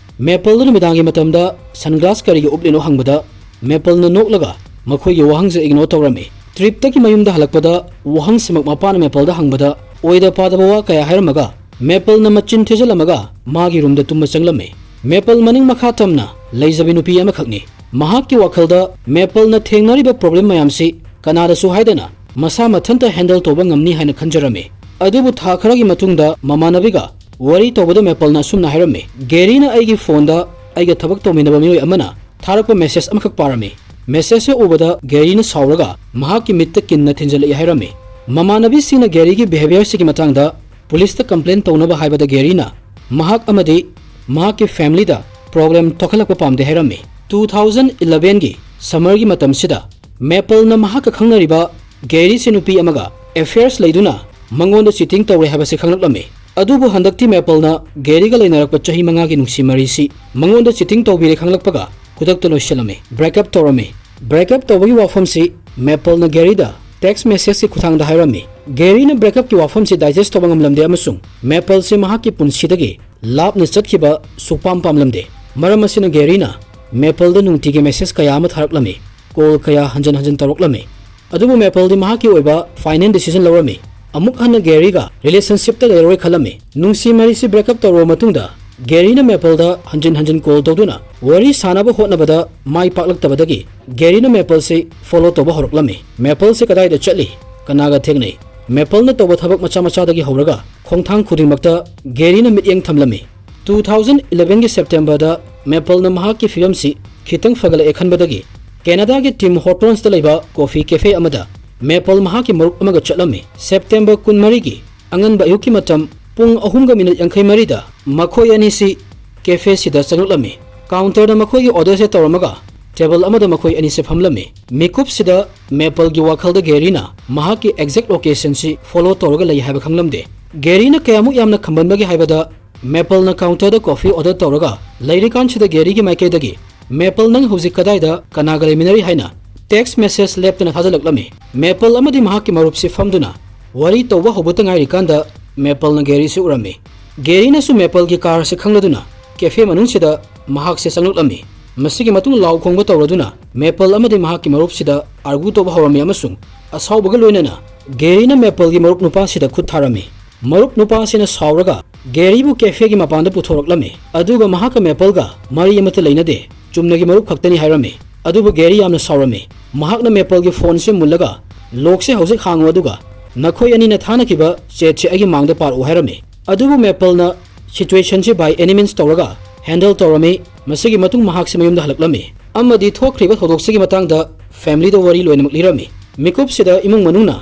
ꯃꯦꯄꯜꯗ ꯅꯨꯃꯤꯗꯥꯡꯒꯤ ꯃꯇꯝꯗ ꯁꯟꯒ꯭ꯂꯥꯁ ꯀꯔꯤꯒꯤ ꯎꯞꯂꯤꯅꯣ ꯍꯪꯕꯗ, ꯃꯦꯄꯜꯅ ꯅꯣꯛꯂꯒ ꯃꯈꯣꯏꯒꯤ ꯋꯥꯍꯪꯁꯦ ꯏꯒꯅꯣꯔ ꯇꯧꯔꯝꯃꯤ꯫ ꯇ꯭ꯔꯤꯞꯇꯒꯤ ꯃꯌꯨꯝꯗ ꯍꯜꯂꯛꯄꯗ ꯋꯥꯍꯪꯁꯤꯃꯛ ꯃꯄꯥꯅ ꯃꯦꯄꯜꯗ ꯍꯪꯕꯗ, ꯑꯣꯏꯗ ꯄꯥꯗꯕ ꯋꯥ ꯀꯌꯥ ꯍꯥꯏꯔꯝꯃꯒ ꯃꯦꯄꯜꯅ ꯃꯆꯤꯟ ꯊꯤꯖꯤꯜꯂꯝꯃꯒ ꯃꯥꯒꯤ ꯔꯨꯝꯗ ꯇꯨꯝꯕ ꯆꯪꯂꯝꯃꯤ꯫ ꯃꯦꯄꯜ ꯃꯅꯤꯡ ꯃꯈꯥ ꯇꯝꯅ ꯂꯩꯖꯕꯤ ꯅꯨꯄꯤ ꯑꯃꯈꯛꯅꯤ꯫ ꯃꯍꯥꯛꯀꯤ ꯋꯥꯈꯜꯗ ꯃꯦꯄꯜꯅ ꯊꯦꯡꯅꯔꯤꯕ ꯄ꯭ꯔꯣꯕ꯭ꯂꯦꯝ ꯃꯌꯥꯝꯁꯤ ꯀꯅꯥꯗꯁꯨ ꯍꯥꯏꯗꯅ ꯃꯁꯥ ꯃꯊꯟꯇ ꯍꯦꯟꯗꯜ ꯇꯧꯕ ꯉꯝꯅꯤ ꯍꯥꯏꯅ ꯈꯟꯖꯔꯝꯃꯤ꯫ ꯑꯗꯨꯕꯨ ꯊꯥ ꯈꯔꯒꯤ ꯃꯇꯨꯡꯗ ꯃꯃꯥꯟꯅꯕꯤꯒ ꯋꯥꯔꯤ ꯇꯧꯕꯗ ꯃꯦꯄꯜꯅ ꯑꯁꯨꯝꯅ ꯍꯥꯏꯔꯝꯃꯤ, "ꯒꯦꯔꯤꯅ ꯑꯩꯒꯤ ꯐꯣꯟꯗ ꯑꯩꯒ ꯊꯕꯛ ꯇꯧꯃꯤꯟꯅꯕ ꯃꯤꯑꯣꯏ ꯑꯃꯅ ꯊꯥꯔꯛꯄ ꯃꯦꯁꯦꯖ ꯑꯃꯈꯛ ꯄꯥꯔꯝꯃꯤ꯫ ꯃꯦꯁꯦꯖꯁꯦ ꯎꯕꯗ ꯒꯦꯔꯤꯅ ꯁꯥꯎꯔꯒ ꯃꯍꯥꯛꯀꯤ ꯃꯤꯠꯇ ꯀꯤꯟꯅ ꯊꯤꯟꯖꯤꯜꯂꯛꯏ" ꯍꯥꯏꯔꯝꯃꯤ꯫ ꯃꯃꯥꯟꯅꯕꯤꯁꯤꯡꯅ ꯒꯦꯔꯤꯒꯤ ꯕꯤꯍꯦꯕꯤꯌꯔꯁꯤꯒꯤ ꯃꯇꯥꯡꯗ ꯄꯨꯂꯤꯁꯇ ꯀꯝꯄ꯭ꯂꯦꯟ ꯇꯧꯅꯕ ꯍꯥꯏꯕꯗ ꯒꯦꯔꯤꯅ ꯃꯍꯥꯛ ꯑꯃꯗꯤ ꯃꯍꯥꯛꯀꯤ ꯐꯦꯃꯤꯂꯤꯗ ꯄ꯭ꯔꯣꯕ꯭ꯂꯦꯝ ꯊꯣꯛꯍꯜꯂꯛꯄ ꯄꯥꯝꯗꯦ ꯍꯥꯏꯔꯝꯃꯤ꯫ ꯇꯨ ꯊꯥꯎꯖꯟ ꯏꯂꯚꯦꯟꯒꯤ ꯁꯝꯃꯔꯒꯤ ꯃꯇꯝꯁꯤꯗ ꯃꯦꯄꯜꯅ ꯃꯍꯥꯛꯀ ꯈꯪꯅꯔꯤꯕ ꯒꯦꯔꯤꯁꯦ ꯅꯨꯄꯤ ꯑꯃꯒ ꯑꯦꯐꯦꯌꯔꯁ ꯂꯩꯗꯨꯅ ꯃꯉꯣꯟꯗ ꯆꯤꯇꯤꯡ ꯇꯧꯔꯦ ꯍꯥꯏꯕꯁꯤ ꯈꯪꯂꯛꯂꯝꯃꯤ꯫ ꯑꯗꯨꯕꯨ ꯍꯟꯗꯛꯇꯤ ꯃꯦꯄꯜꯅ ꯒꯦꯔꯤꯒ ꯂꯩꯅꯔꯛꯄ ꯆꯍꯤ ꯃꯉꯥꯒꯤ ꯅꯨꯡꯁꯤ ꯃꯔꯤꯁꯤ ꯃꯉꯣꯟꯗ ꯆꯤꯇꯤꯡ ꯇꯧꯕꯤꯔꯦ ꯈꯪꯂꯛꯄꯒ ꯈꯨꯗꯛꯇ ꯂꯣꯏꯁꯤꯜꯂꯝꯃꯤ, ꯕ꯭ꯔꯦꯛꯑꯞ ꯇꯧꯔꯝꯃꯤ꯫ ꯕ꯭ꯔꯦꯛꯑꯞ ꯇꯧꯕꯒꯤ ꯋꯥꯐꯝꯁꯤ ꯃꯦꯄꯜꯅ ꯒꯦꯔꯤꯗ ꯇꯦꯛꯁ ꯃꯦꯁꯦꯖꯀꯤ ꯈꯨꯠꯊꯥꯡꯗ ꯍꯥꯏꯔꯝꯃꯤ꯫ ꯒꯦꯔꯤꯅ ꯕ꯭ꯔꯦꯛꯑꯞꯀꯤ ꯋꯥꯐꯝꯁꯤ ꯗꯥꯏꯖꯦꯁ ꯇꯧꯕ ꯉꯝꯂꯝꯗꯦ ꯑꯃꯁꯨꯡ ꯃꯦꯄꯜꯁꯤ ꯃꯍꯥꯛꯀꯤ ꯄꯨꯟꯁꯤꯗꯒꯤ ꯂꯥꯞꯅ ꯆꯠꯈꯤꯕ ꯁꯨꯛꯄꯥꯝ ꯄꯥꯝꯂꯝꯗꯦ꯫ ꯃꯔꯝ ꯑꯁꯤꯅ ꯒꯦꯔꯤꯅ ꯃꯦꯄꯜꯗ ꯅꯨꯡꯇꯤꯒꯤ ꯃꯦꯁꯦꯖ ꯀꯌꯥ ꯑꯃ ꯊꯥꯔꯛꯂꯝꯃꯤ, ꯀꯣꯜ ꯀꯌꯥ ꯍꯟꯖꯤꯟ ꯍꯟꯖꯤꯟ ꯇꯧꯔꯛꯂꯝꯃꯤ꯫ ꯑꯗꯨꯕꯨ ꯃꯦꯄꯜꯗꯤ ꯃꯍꯥꯛꯀꯤ ꯑꯣꯏꯕ ꯐꯥꯏꯅꯦꯜ ꯗꯤꯁꯤꯖꯟ ꯂꯧꯔꯝꯃꯤ꯫ ꯑꯃꯨꯛ ꯍꯟꯅ ꯒꯦꯔꯤꯒ ꯔꯤꯂꯦꯁꯟꯁꯤꯞꯇ ꯂꯩꯔꯔꯣꯏ ꯈꯜꯂꯝꯃꯤ꯫ ꯅꯨꯡꯁꯤ ꯃꯔꯤꯁꯤ ꯕ꯭ꯔꯦꯛꯑꯞ ꯇꯧꯔꯕ ꯃꯇꯨꯡꯗ ꯒꯦꯔꯤꯅ ꯃꯦꯄꯜꯗ ꯍꯟꯖꯤꯟ ꯍꯟꯖꯤꯟ ꯀꯣꯜ ꯇꯧꯗꯨꯅ ꯋꯥꯔꯤ ꯁꯥꯅꯕ ꯍꯣꯠꯅꯕꯗ ꯃꯥꯏ ꯄꯥꯛꯂꯛꯇꯕꯗꯒꯤ ꯒꯦꯔꯤꯅ ꯃꯦꯄꯜꯁꯤ ꯐꯣꯂꯣ ꯇꯧꯕ ꯍꯧꯔꯛꯂꯝꯃꯤ꯫ ꯃꯦꯄꯜꯁꯤ ꯀꯗꯥꯏꯗ ꯆꯠꯂꯤ, ꯀꯅꯥꯒ ꯊꯦꯡꯅꯩ, ꯃꯦꯄꯜꯅ ꯇꯧꯕ ꯊꯕꯛ ꯃꯆꯥ ꯃꯆꯥꯗꯒꯤ ꯍꯧꯔꯒ ꯈꯣꯡꯊꯥꯡ ꯈꯨꯗꯤꯡꯃꯛꯇ ꯒꯦꯔꯤꯅ ꯃꯤꯠꯌꯦꯡ ꯊꯝꯂꯝꯃꯤ꯫ ꯇꯨ ꯊꯥꯎꯖꯟ ꯏꯂꯚꯦꯟꯒꯤ ꯁꯦꯞꯇꯦꯝꯕꯔꯗ ꯃꯦꯄꯜꯅ ꯃꯍꯥꯛꯀꯤ ꯐꯤꯕꯝꯁꯤ ꯈꯤꯇꯪ ꯐꯒꯠꯂꯛꯑꯦ ꯈꯟꯕꯗꯒꯤ ꯀꯦꯅꯥꯗꯥꯒꯤ ꯇꯤꯝ ꯍꯣꯔꯇꯣꯟꯁꯇ ꯂꯩꯕ ꯀꯣꯐꯤ ꯀꯦꯐꯦ ꯑꯃꯗ ꯃꯦꯄꯜ ꯃꯍꯥꯛꯀꯤ ꯃꯔꯨꯞ ꯑꯃꯒ ꯆꯠꯂꯝꯃꯤ꯫ ꯁꯦꯞꯇꯦꯝꯕꯔ ꯀꯨꯟꯃꯔꯤꯒꯤ ꯑꯉꯟꯕ ꯑꯌꯨꯛꯀꯤ ꯃꯇꯝ ꯄꯨꯡ ꯑꯍꯨꯝꯒ ꯃꯤꯅꯤꯠ ꯌꯥꯡꯈꯩ ꯃꯔꯤꯗ ꯃꯈꯣꯏ ꯑꯅꯤꯁꯤ cafe ꯁꯤꯗ ꯆꯪꯂꯛꯂꯝꯃꯤ꯫ Counter ꯗ ꯃꯈꯣꯏꯒꯤ order ꯁꯦ ꯇꯧꯔꯝꯃꯒ table ꯑꯃꯗ ꯃꯈꯣꯏ ꯑꯅꯤꯁꯦ ꯐꯝꯂꯝꯃꯤ꯫ ꯃꯤꯀꯨꯞꯁꯤꯗ ꯃꯦꯄꯜꯒꯤ ꯋꯥꯈꯜꯗ ꯒꯦꯔꯤꯅ ꯃꯍꯥꯛꯀꯤ exact location ꯁꯤ follow ꯇꯧꯔꯒ ꯂꯩ ꯍꯥꯏꯕ ꯈꯪꯂꯝꯗꯦ꯫ ꯒꯦꯔꯤꯅ ꯀꯌꯥꯃꯨꯛ ꯌꯥꯝꯅ ꯈꯝꯕꯟꯕꯒꯦ ꯍꯥꯏꯕꯗ, ꯃꯦꯄꯜꯅ counter ꯗ coffee order ꯇꯧꯔꯒ ꯂꯩꯔꯤꯀꯥꯟꯁꯤꯗ ꯒꯦꯔꯤꯒꯤ ꯃꯥꯏꯀꯩꯗꯒꯤ, "ꯃꯦꯄꯜ, ꯅꯪ ꯍꯧꯖꯤꯛ ꯀꯗꯥꯏꯗ ꯀꯅꯥꯒ ꯂꯩꯃꯤꯟꯅꯔꯤ?" ꯍꯥꯏꯅ text message ꯂꯦꯞꯇꯅ ꯊꯥꯖꯤꯜꯂꯛꯂꯝꯃꯤ꯫ ꯃꯦꯄꯜ ꯑꯃꯗꯤ ꯃꯍꯥꯛꯀꯤ ꯃꯔꯨꯞꯁꯤ ꯐꯝꯗꯨꯅ ꯋꯥꯔꯤ ꯇꯧꯕ ꯍꯧꯕꯇ ꯉꯥꯏꯔꯤꯀꯥꯟꯗ ꯃꯦꯄꯜꯅ ꯒꯦꯔꯤꯁꯤ ꯎꯔꯝꯃꯤ꯫ ꯒꯦꯔꯤꯅꯁꯨ ꯃꯦꯄꯜꯒꯤ car ꯁꯤ ꯈꯪꯂꯗꯨꯅ cafe ꯃꯅꯨꯡꯁꯤꯗ ꯃꯍꯥꯛꯁꯦ ꯆꯪꯂꯛꯂꯝꯃꯤ꯫ ꯃꯁꯤꯒꯤ ꯃꯇꯨꯡ ꯂꯥꯎ ꯈꯣꯡꯕ ꯇꯧꯔꯗꯨꯅ ꯃꯦꯄꯜ ꯑꯃꯗꯤ ꯃꯍꯥꯛꯀꯤ ꯃꯔꯨꯞꯁꯤꯗ argue ꯇꯧꯕ ꯍꯧꯔꯝꯃꯤ ꯑꯃꯁꯨꯡ ꯑꯁꯥꯎꯕꯒ ꯂꯣꯏꯅꯅ ꯒꯦꯔꯤꯅ ꯃꯦꯄꯜꯒꯤ ꯃꯔꯨꯞ ꯅꯨꯄꯥꯁꯤꯗ ꯈꯨꯠ ꯊꯥꯔꯝꯃꯤ꯫ ꯃꯔꯨꯞ ꯅꯨꯄꯥꯁꯤꯅ ꯁꯥꯎꯔꯒ ꯒꯦꯔꯤꯕꯨ cafe ꯒꯤ ꯃꯄꯥꯟꯗ ꯄꯨꯊꯣꯔꯛꯂꯝꯃꯤ, ꯑꯗꯨꯒ ꯃꯍꯥꯛꯀ ꯃꯦꯄꯜꯒ ꯃꯔꯤ ꯑꯃꯠꯇ ꯂꯩꯅꯗꯦ, ꯆꯨꯝꯅꯒꯤ ꯃꯔꯨꯞ ꯈꯛꯇꯅꯤ ꯍꯥꯏꯔꯝꯃꯤ꯫ ꯑꯗꯨꯕꯨ ꯒꯦꯔꯤ ꯌꯥꯝꯅ ꯁꯥꯎꯔꯝꯃꯤ꯫ ꯃꯍꯥꯛꯅ ꯃꯦꯄꯜꯒꯤ phone ꯁꯦ ꯃꯨꯜꯂꯒ, "Lock ꯁꯦ ꯍꯧꯖꯤꯛ ꯍꯥꯡꯉꯨ, ꯑꯗꯨꯒ ꯅꯈꯣꯏ ꯑꯅꯤꯅ ꯊꯥꯅꯈꯤꯕ chat ꯁꯦ ꯑꯩꯒꯤ ꯃꯥꯡꯗ ꯄꯥꯔꯛꯎ" ꯍꯥꯏꯔꯝꯃꯤ꯫ ꯑꯗꯨꯕꯨ ꯃꯦꯄꯜꯅ situation ꯁꯤ by any means ꯇꯧꯔꯒ handle ꯇꯧꯔꯝꯃꯤ꯫ ꯃꯁꯤꯒꯤ ꯃꯇꯨꯡ ꯃꯍꯥꯛꯁꯤ ꯃꯌꯨꯝꯗ ꯍꯜꯂꯛꯂꯝꯃꯤ ꯑꯃꯗꯤ ꯊꯣꯛꯈ꯭ꯔꯤꯕ ꯊꯧꯗꯣꯛꯁꯤꯒꯤ ꯃꯇꯥꯡꯗ family ꯗ ꯋꯥꯔꯤ ꯂꯣꯏꯅꯃꯛ ꯂꯤꯔꯝꯃꯤ꯫ ꯃꯤꯀꯨꯞꯁꯤꯗ ꯏꯃꯨꯡ ꯃꯅꯨꯡꯅ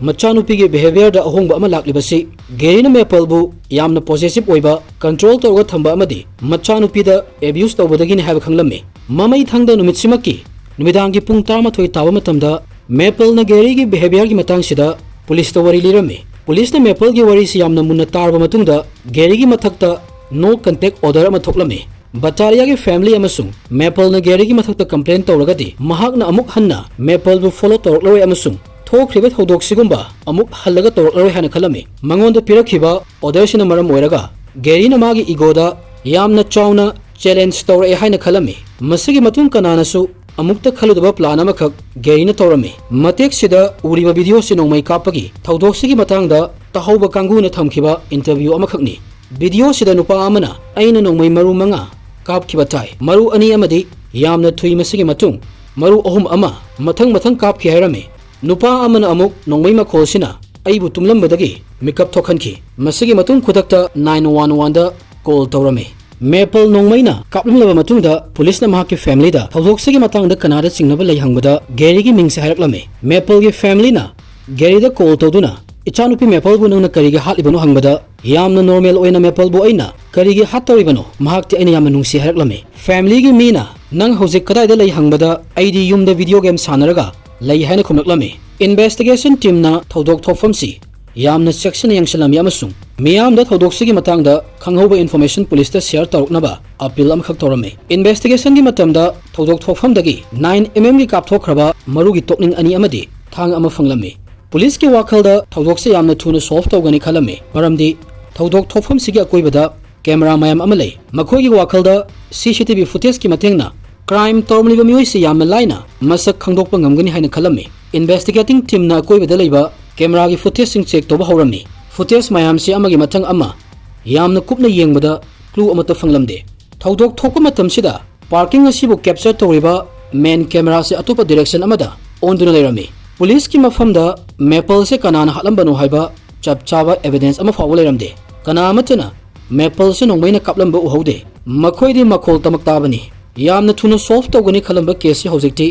ꯃꯆꯥꯅꯨꯄꯤꯒꯤ behaviour ꯗ ꯑꯍꯣꯡꯕ ꯑꯃ ꯂꯥꯛꯂꯤꯕꯁꯤ ꯒꯦꯔꯤꯅ ꯃꯦꯄꯜꯕꯨ ꯌꯥꯝꯅ possessive ꯑꯣꯏꯕ, control ꯇꯧꯔꯒ ꯊꯝꯕ ꯑꯃꯗꯤ ꯃꯆꯥꯅꯨꯄꯤꯗ abuse ꯇꯧꯕꯗꯒꯤꯅꯤ ꯍꯥꯏꯕ ꯈꯪꯂꯝꯃꯤ꯫ ꯃꯃꯩ ꯊꯪꯗ ꯅꯨꯃꯤꯠꯁꯤꯃꯛꯀꯤ ꯅꯨꯃꯤꯗꯥꯡꯒꯤ ꯄꯨꯡ ꯇꯔꯥꯃꯥꯊꯣꯏ ꯇꯥꯕ ꯃꯇꯝꯗ ꯃꯦꯄꯜꯅ ꯒꯦꯔꯤꯒꯤ behaviour ꯒꯤ ꯃꯇꯥꯡꯁꯤꯗ police ꯇ ꯋꯥꯔꯤ ꯂꯤꯔꯝꯃꯤ꯫ Police ꯅ ꯃꯦꯄꯜꯒꯤ ꯋꯥꯔꯤꯁꯤ ꯌꯥꯝꯅ ꯃꯨꯟꯅ ꯇꯥꯔꯕ ꯃꯇꯨꯡꯗ ꯒꯦꯔꯤꯒꯤ ꯃꯊꯛꯇ no contact order ꯑꯃ ꯊꯣꯛꯂꯝꯃꯤ꯫ ꯕꯇꯥꯔꯤꯌꯥꯒꯤ family ꯑꯃꯁꯨꯡ ꯃꯦꯄꯜꯅ ꯒꯦꯔꯤꯒꯤ ꯃꯊꯛꯇ complain ꯇꯧꯔꯒꯗꯤ ꯃꯍꯥꯛꯅ ꯑꯃꯨꯛ ꯍꯟꯅ ꯃꯦꯄꯜꯕꯨ follow ꯇꯧꯔꯛꯂꯔꯣꯏ ꯑꯃꯁꯨꯡ ꯊꯣꯛꯈ꯭ꯔꯤꯕ ꯊꯧꯗꯣꯛꯁꯤꯒꯨꯝꯕ ꯑꯃꯨꯛ ꯍꯜꯂꯒ ꯇꯧꯔꯛꯂꯔꯣꯏ ꯍꯥꯏꯅ ꯈꯜꯂꯝꯃꯤ꯫ ꯃꯉꯣꯟꯗ ꯄꯤꯔꯛꯈꯤꯕ order ꯁꯤꯅ ꯃꯔꯝ ꯑꯣꯏꯔꯒ ꯒꯦꯔꯤꯅ ꯃꯥꯒꯤ ego ꯗ ꯌꯥꯝꯅ ꯆꯥꯎꯅ challenge ꯇꯧꯔꯛꯑꯦ ꯍꯥꯏꯅ ꯈꯜꯂꯝꯃꯤ꯫ ꯃꯁꯤꯒꯤ ꯃꯇꯨꯡ ꯀꯅꯥꯅꯁꯨ ꯑꯃꯨꯛꯇ ꯈꯜꯂꯨꯗꯕ plan ꯑꯃꯈꯛ ꯒꯦꯔꯤꯅ ꯇꯧꯔꯝꯃꯤ꯫ ꯃꯇꯦꯛꯁꯤꯗ ꯎꯔꯤꯕ video ꯁꯤ ꯅꯣꯡꯃꯩ ꯀꯥꯞꯄꯒꯤ ꯊꯧꯗꯣꯛꯁꯤꯒꯤ ꯃꯇꯥꯡꯗ ꯇꯥꯍꯧꯕ ꯀꯥꯡꯕꯨꯅ ꯊꯝꯈꯤꯕ interview ꯑꯃꯈꯛꯅꯤ꯫ Video ꯁꯤꯗ ꯅꯨꯄꯥ ꯑꯃꯅ, "ꯑꯩꯅ ꯅꯣꯡꯃꯩ ꯃꯔꯨ ꯃꯉꯥ ꯀꯥꯞꯈꯤꯕ ꯇꯥꯏ꯫ ꯃꯔꯨ ꯑꯅꯤ ꯑꯃꯗꯤ ꯌꯥꯝꯅ ꯊꯨꯏ, ꯃꯁꯤꯒꯤ ꯃꯇꯨꯡ ꯃꯔꯨ ꯑꯍꯨꯝ ꯑꯃ ꯃꯊꯪ ꯃꯊꯪ ꯀꯥꯞꯈꯤ" ꯍꯥꯏꯔꯝꯃꯤ꯫ ꯅꯨꯄꯥ ꯑꯃꯅ ꯑꯃꯨꯛ ꯅꯣꯡꯃꯩ ꯃꯈꯣꯜꯁꯤꯅ ꯑꯩꯕꯨ ꯇꯨꯝꯂꯝꯕꯗꯒꯤ ꯃꯤꯀꯞ ꯊꯣꯛꯍꯟꯈꯤ꯫ ꯃꯁꯤꯒꯤ ꯃꯇꯨꯡ ꯈꯨꯗꯛꯇ nine one one ꯗ call ꯇꯧꯔꯝꯃꯤ꯫ ꯃꯦꯄꯜ ꯅꯣꯡꯃꯩꯅ ꯀꯥꯞꯂꯝꯂꯕ ꯃꯇꯨꯡꯗ ꯄꯨꯂꯤꯁꯅ ꯃꯍꯥꯛꯀꯤ ꯐꯦꯃꯤꯂꯤꯗ ꯊꯧꯗꯣꯛꯁꯤꯒꯤ ꯃꯇꯥꯡꯗ ꯀꯅꯥꯗ ꯆꯤꯡꯅꯕ ꯂꯩ ꯍꯪꯕꯗ ꯒꯦꯔꯤꯒꯤ ꯃꯤꯡꯁꯦ ꯍꯥꯏꯔꯛꯂꯝꯃꯤ꯫ ꯃꯦꯄꯜꯒꯤ ꯐꯦꯃꯤꯂꯤꯅ ꯒꯦꯔꯤꯗ ꯀꯣꯜ ꯇꯧꯗꯨꯅ, "ꯏꯆꯥꯅꯨꯄꯤ ꯃꯦꯄꯜꯕꯨ ꯅꯪꯅ ꯀꯔꯤꯒꯤ ꯍꯥꯠꯂꯤꯕꯅꯣ?" ꯍꯪꯕꯗ, "ꯌꯥꯝꯅ ꯅꯣꯔꯃꯦꯜ ꯑꯣꯏꯅ ꯃꯦꯄꯜꯕꯨ ꯑꯩꯅ ꯀꯔꯤꯒꯤ ꯍꯥꯠꯇꯧꯔꯤꯕꯅꯣ? ꯃꯍꯥꯛꯇꯤ ꯑꯩꯅ ꯌꯥꯝꯅ ꯅꯨꯡꯁꯤ" ꯍꯥꯏꯔꯛꯂꯝꯃꯤ꯫ ꯐꯦꯃꯤꯂꯤꯒꯤ ꯃꯤꯅ, "ꯅꯪ ꯍꯧꯖꯤꯛ ꯀꯗꯥꯏꯗ ꯂꯩ?" ꯍꯪꯕꯗ, "ꯑꯩꯗꯤ ꯌꯨꯝꯗ ꯚꯤꯗꯤꯑꯣ ꯒꯦꯝ ꯁꯥꯟꯅꯔꯒ ꯂꯩ" ꯍꯥꯏꯅ ꯈꯨꯝꯂꯛꯂꯝꯃꯤ꯫ ꯏꯟꯚꯦꯁꯇꯤꯒꯦꯁꯟ ꯇꯤꯝꯅ ꯊꯧꯗꯣꯛ ꯊꯣꯛꯐꯝꯁꯤ ꯌꯥꯝꯅ ꯆꯦꯛꯁꯤꯟꯅ ꯌꯦꯡꯁꯤꯜꯂꯝꯃꯤ ꯑꯃꯁꯨꯡ ꯃꯤꯌꯥꯝꯗ ꯊꯧꯗꯣꯛꯁꯤꯒꯤ ꯃꯇꯥꯡꯗ ꯈꯪꯍꯧꯕ ꯏꯟꯐꯣꯔꯃꯦꯁꯟ ꯄꯨꯂꯤꯁꯇ ꯁꯤꯌꯔ ꯇꯧꯔꯛꯅꯕ ꯑꯄꯤꯜ ꯑꯃꯈꯛ ꯇꯧꯔꯝꯃꯤ꯫ ꯏꯟꯚꯦꯁꯇꯤꯒꯦꯁꯟꯒꯤ ꯃꯇꯝꯗ ꯊꯧꯗꯣꯛ ꯊꯣꯛꯐꯝꯗꯒꯤ ꯅꯥꯏꯟ ꯑꯦꯝ ꯑꯦꯝꯒꯤ ꯀꯥꯞꯊꯣꯛꯈ꯭ꯔꯕ ꯃꯔꯨꯒꯤ ꯇꯣꯛꯅꯤꯡ ꯑꯅꯤ ꯑꯃꯗꯤ ꯊꯥꯡ ꯑꯃ ꯐꯪꯂꯝꯃꯤ꯫ ꯄꯨꯂꯤꯁꯀꯤ ꯋꯥꯈꯜꯗ ꯊꯧꯗꯣꯛꯁꯦ ꯌꯥꯝꯅ ꯊꯨꯅ ꯁꯣꯜꯚ ꯇꯧꯒꯅꯤ ꯈꯜꯂꯝꯃꯤ, ꯃꯔꯝꯗꯤ ꯊꯧꯗꯣꯛ ꯊꯣꯛꯐꯝꯁꯤꯒꯤ ꯑꯀꯣꯏꯕꯗ ꯀꯦꯃꯦꯔꯥ ꯃꯌꯥꯝ ꯑꯃ ꯂꯩ꯫ ꯃꯈꯣꯏꯒꯤ ꯋꯥꯈꯜꯗ ꯁꯤ ꯁꯤ ꯇꯤ ꯚꯤ ꯐꯨꯇꯦꯖꯀꯤ ꯃꯇꯦꯡꯅ ꯀ꯭ꯔꯥꯏꯝ ꯇꯧꯔꯝꯂꯤꯕ ꯃꯤꯑꯣꯏꯁꯤ ꯌꯥꯝꯅ ꯂꯥꯏꯅ ꯃꯁꯛ ꯈꯪꯗꯣꯛꯄ ꯉꯝꯒꯅꯤ ꯍꯥꯏꯅ ꯈꯜꯂꯝꯃꯤ꯫ ꯏꯟꯚꯦꯁꯇꯤꯒꯦꯇꯤꯡ ꯇꯤꯝꯅ ꯑꯀꯣꯏꯕꯗ ꯂꯩꯕ ꯀꯦꯃꯦꯔꯥꯒꯤ ꯐꯨꯇꯦꯖꯁꯤꯡ ꯆꯦꯛ ꯇꯧꯕ ꯍꯧꯔꯝꯃꯤ꯫ ꯐꯨꯇꯦꯖ ꯃꯌꯥꯝꯁꯤ ꯑꯃꯒꯤ ꯃꯊꯪ ꯑꯃ ꯌꯥꯝꯅ ꯀꯨꯞꯅ ꯌꯦꯡꯕꯗ ꯀ꯭ꯂꯨ ꯑꯃꯠꯇ ꯐꯪꯂꯝꯗꯦ꯫ ꯊꯧꯗꯣꯛ ꯊꯣꯛꯄ ꯃꯇꯝꯁꯤꯗ ꯄꯥꯔꯀꯤꯡ ꯑꯁꯤꯕꯨ ꯀꯦꯞꯆꯔ ꯇꯧꯔꯤꯕ ꯃꯦꯟ ꯀꯦꯃꯦꯔꯥꯁꯦ ꯑꯇꯣꯞꯄ ꯗꯤꯔꯦꯛꯁꯟ ꯑꯃꯗ ꯑꯣꯟꯗꯨꯅ ꯂꯩꯔꯝꯃꯤ꯫ ꯄꯨꯂꯤꯁꯀꯤ ꯃꯐꯝꯗ ꯃꯦꯄꯜꯁꯦ ꯀꯅꯥꯅ ꯍꯥꯠꯂꯝꯕꯅꯣ ꯍꯥꯏꯕ ꯆꯞ ꯆꯥꯕ ꯑꯦꯚꯤꯗꯦꯟꯁ ꯑꯃ ꯐꯥꯎꯕ ꯂꯩꯔꯝꯗꯦ꯫ ꯀꯅꯥ ꯑꯃꯠꯇꯅ ꯃꯦꯄꯜꯁꯦ ꯅꯣꯡꯃꯩꯅ ꯀꯥꯞꯂꯝꯕ ꯎꯍꯧꯗꯦ꯫ ꯃꯈꯣꯏꯗꯤ ꯃꯈꯣꯜ ꯇꯃꯛ ꯇꯥꯕꯅꯤ꯫ ꯌꯥꯝꯅ ꯊꯨꯅ ꯁꯣꯜꯚ ꯇꯧꯒꯅꯤ ꯈꯜꯂꯝꯕ ꯀꯦꯁꯁꯤ ꯍꯧꯖꯤꯛꯇꯤ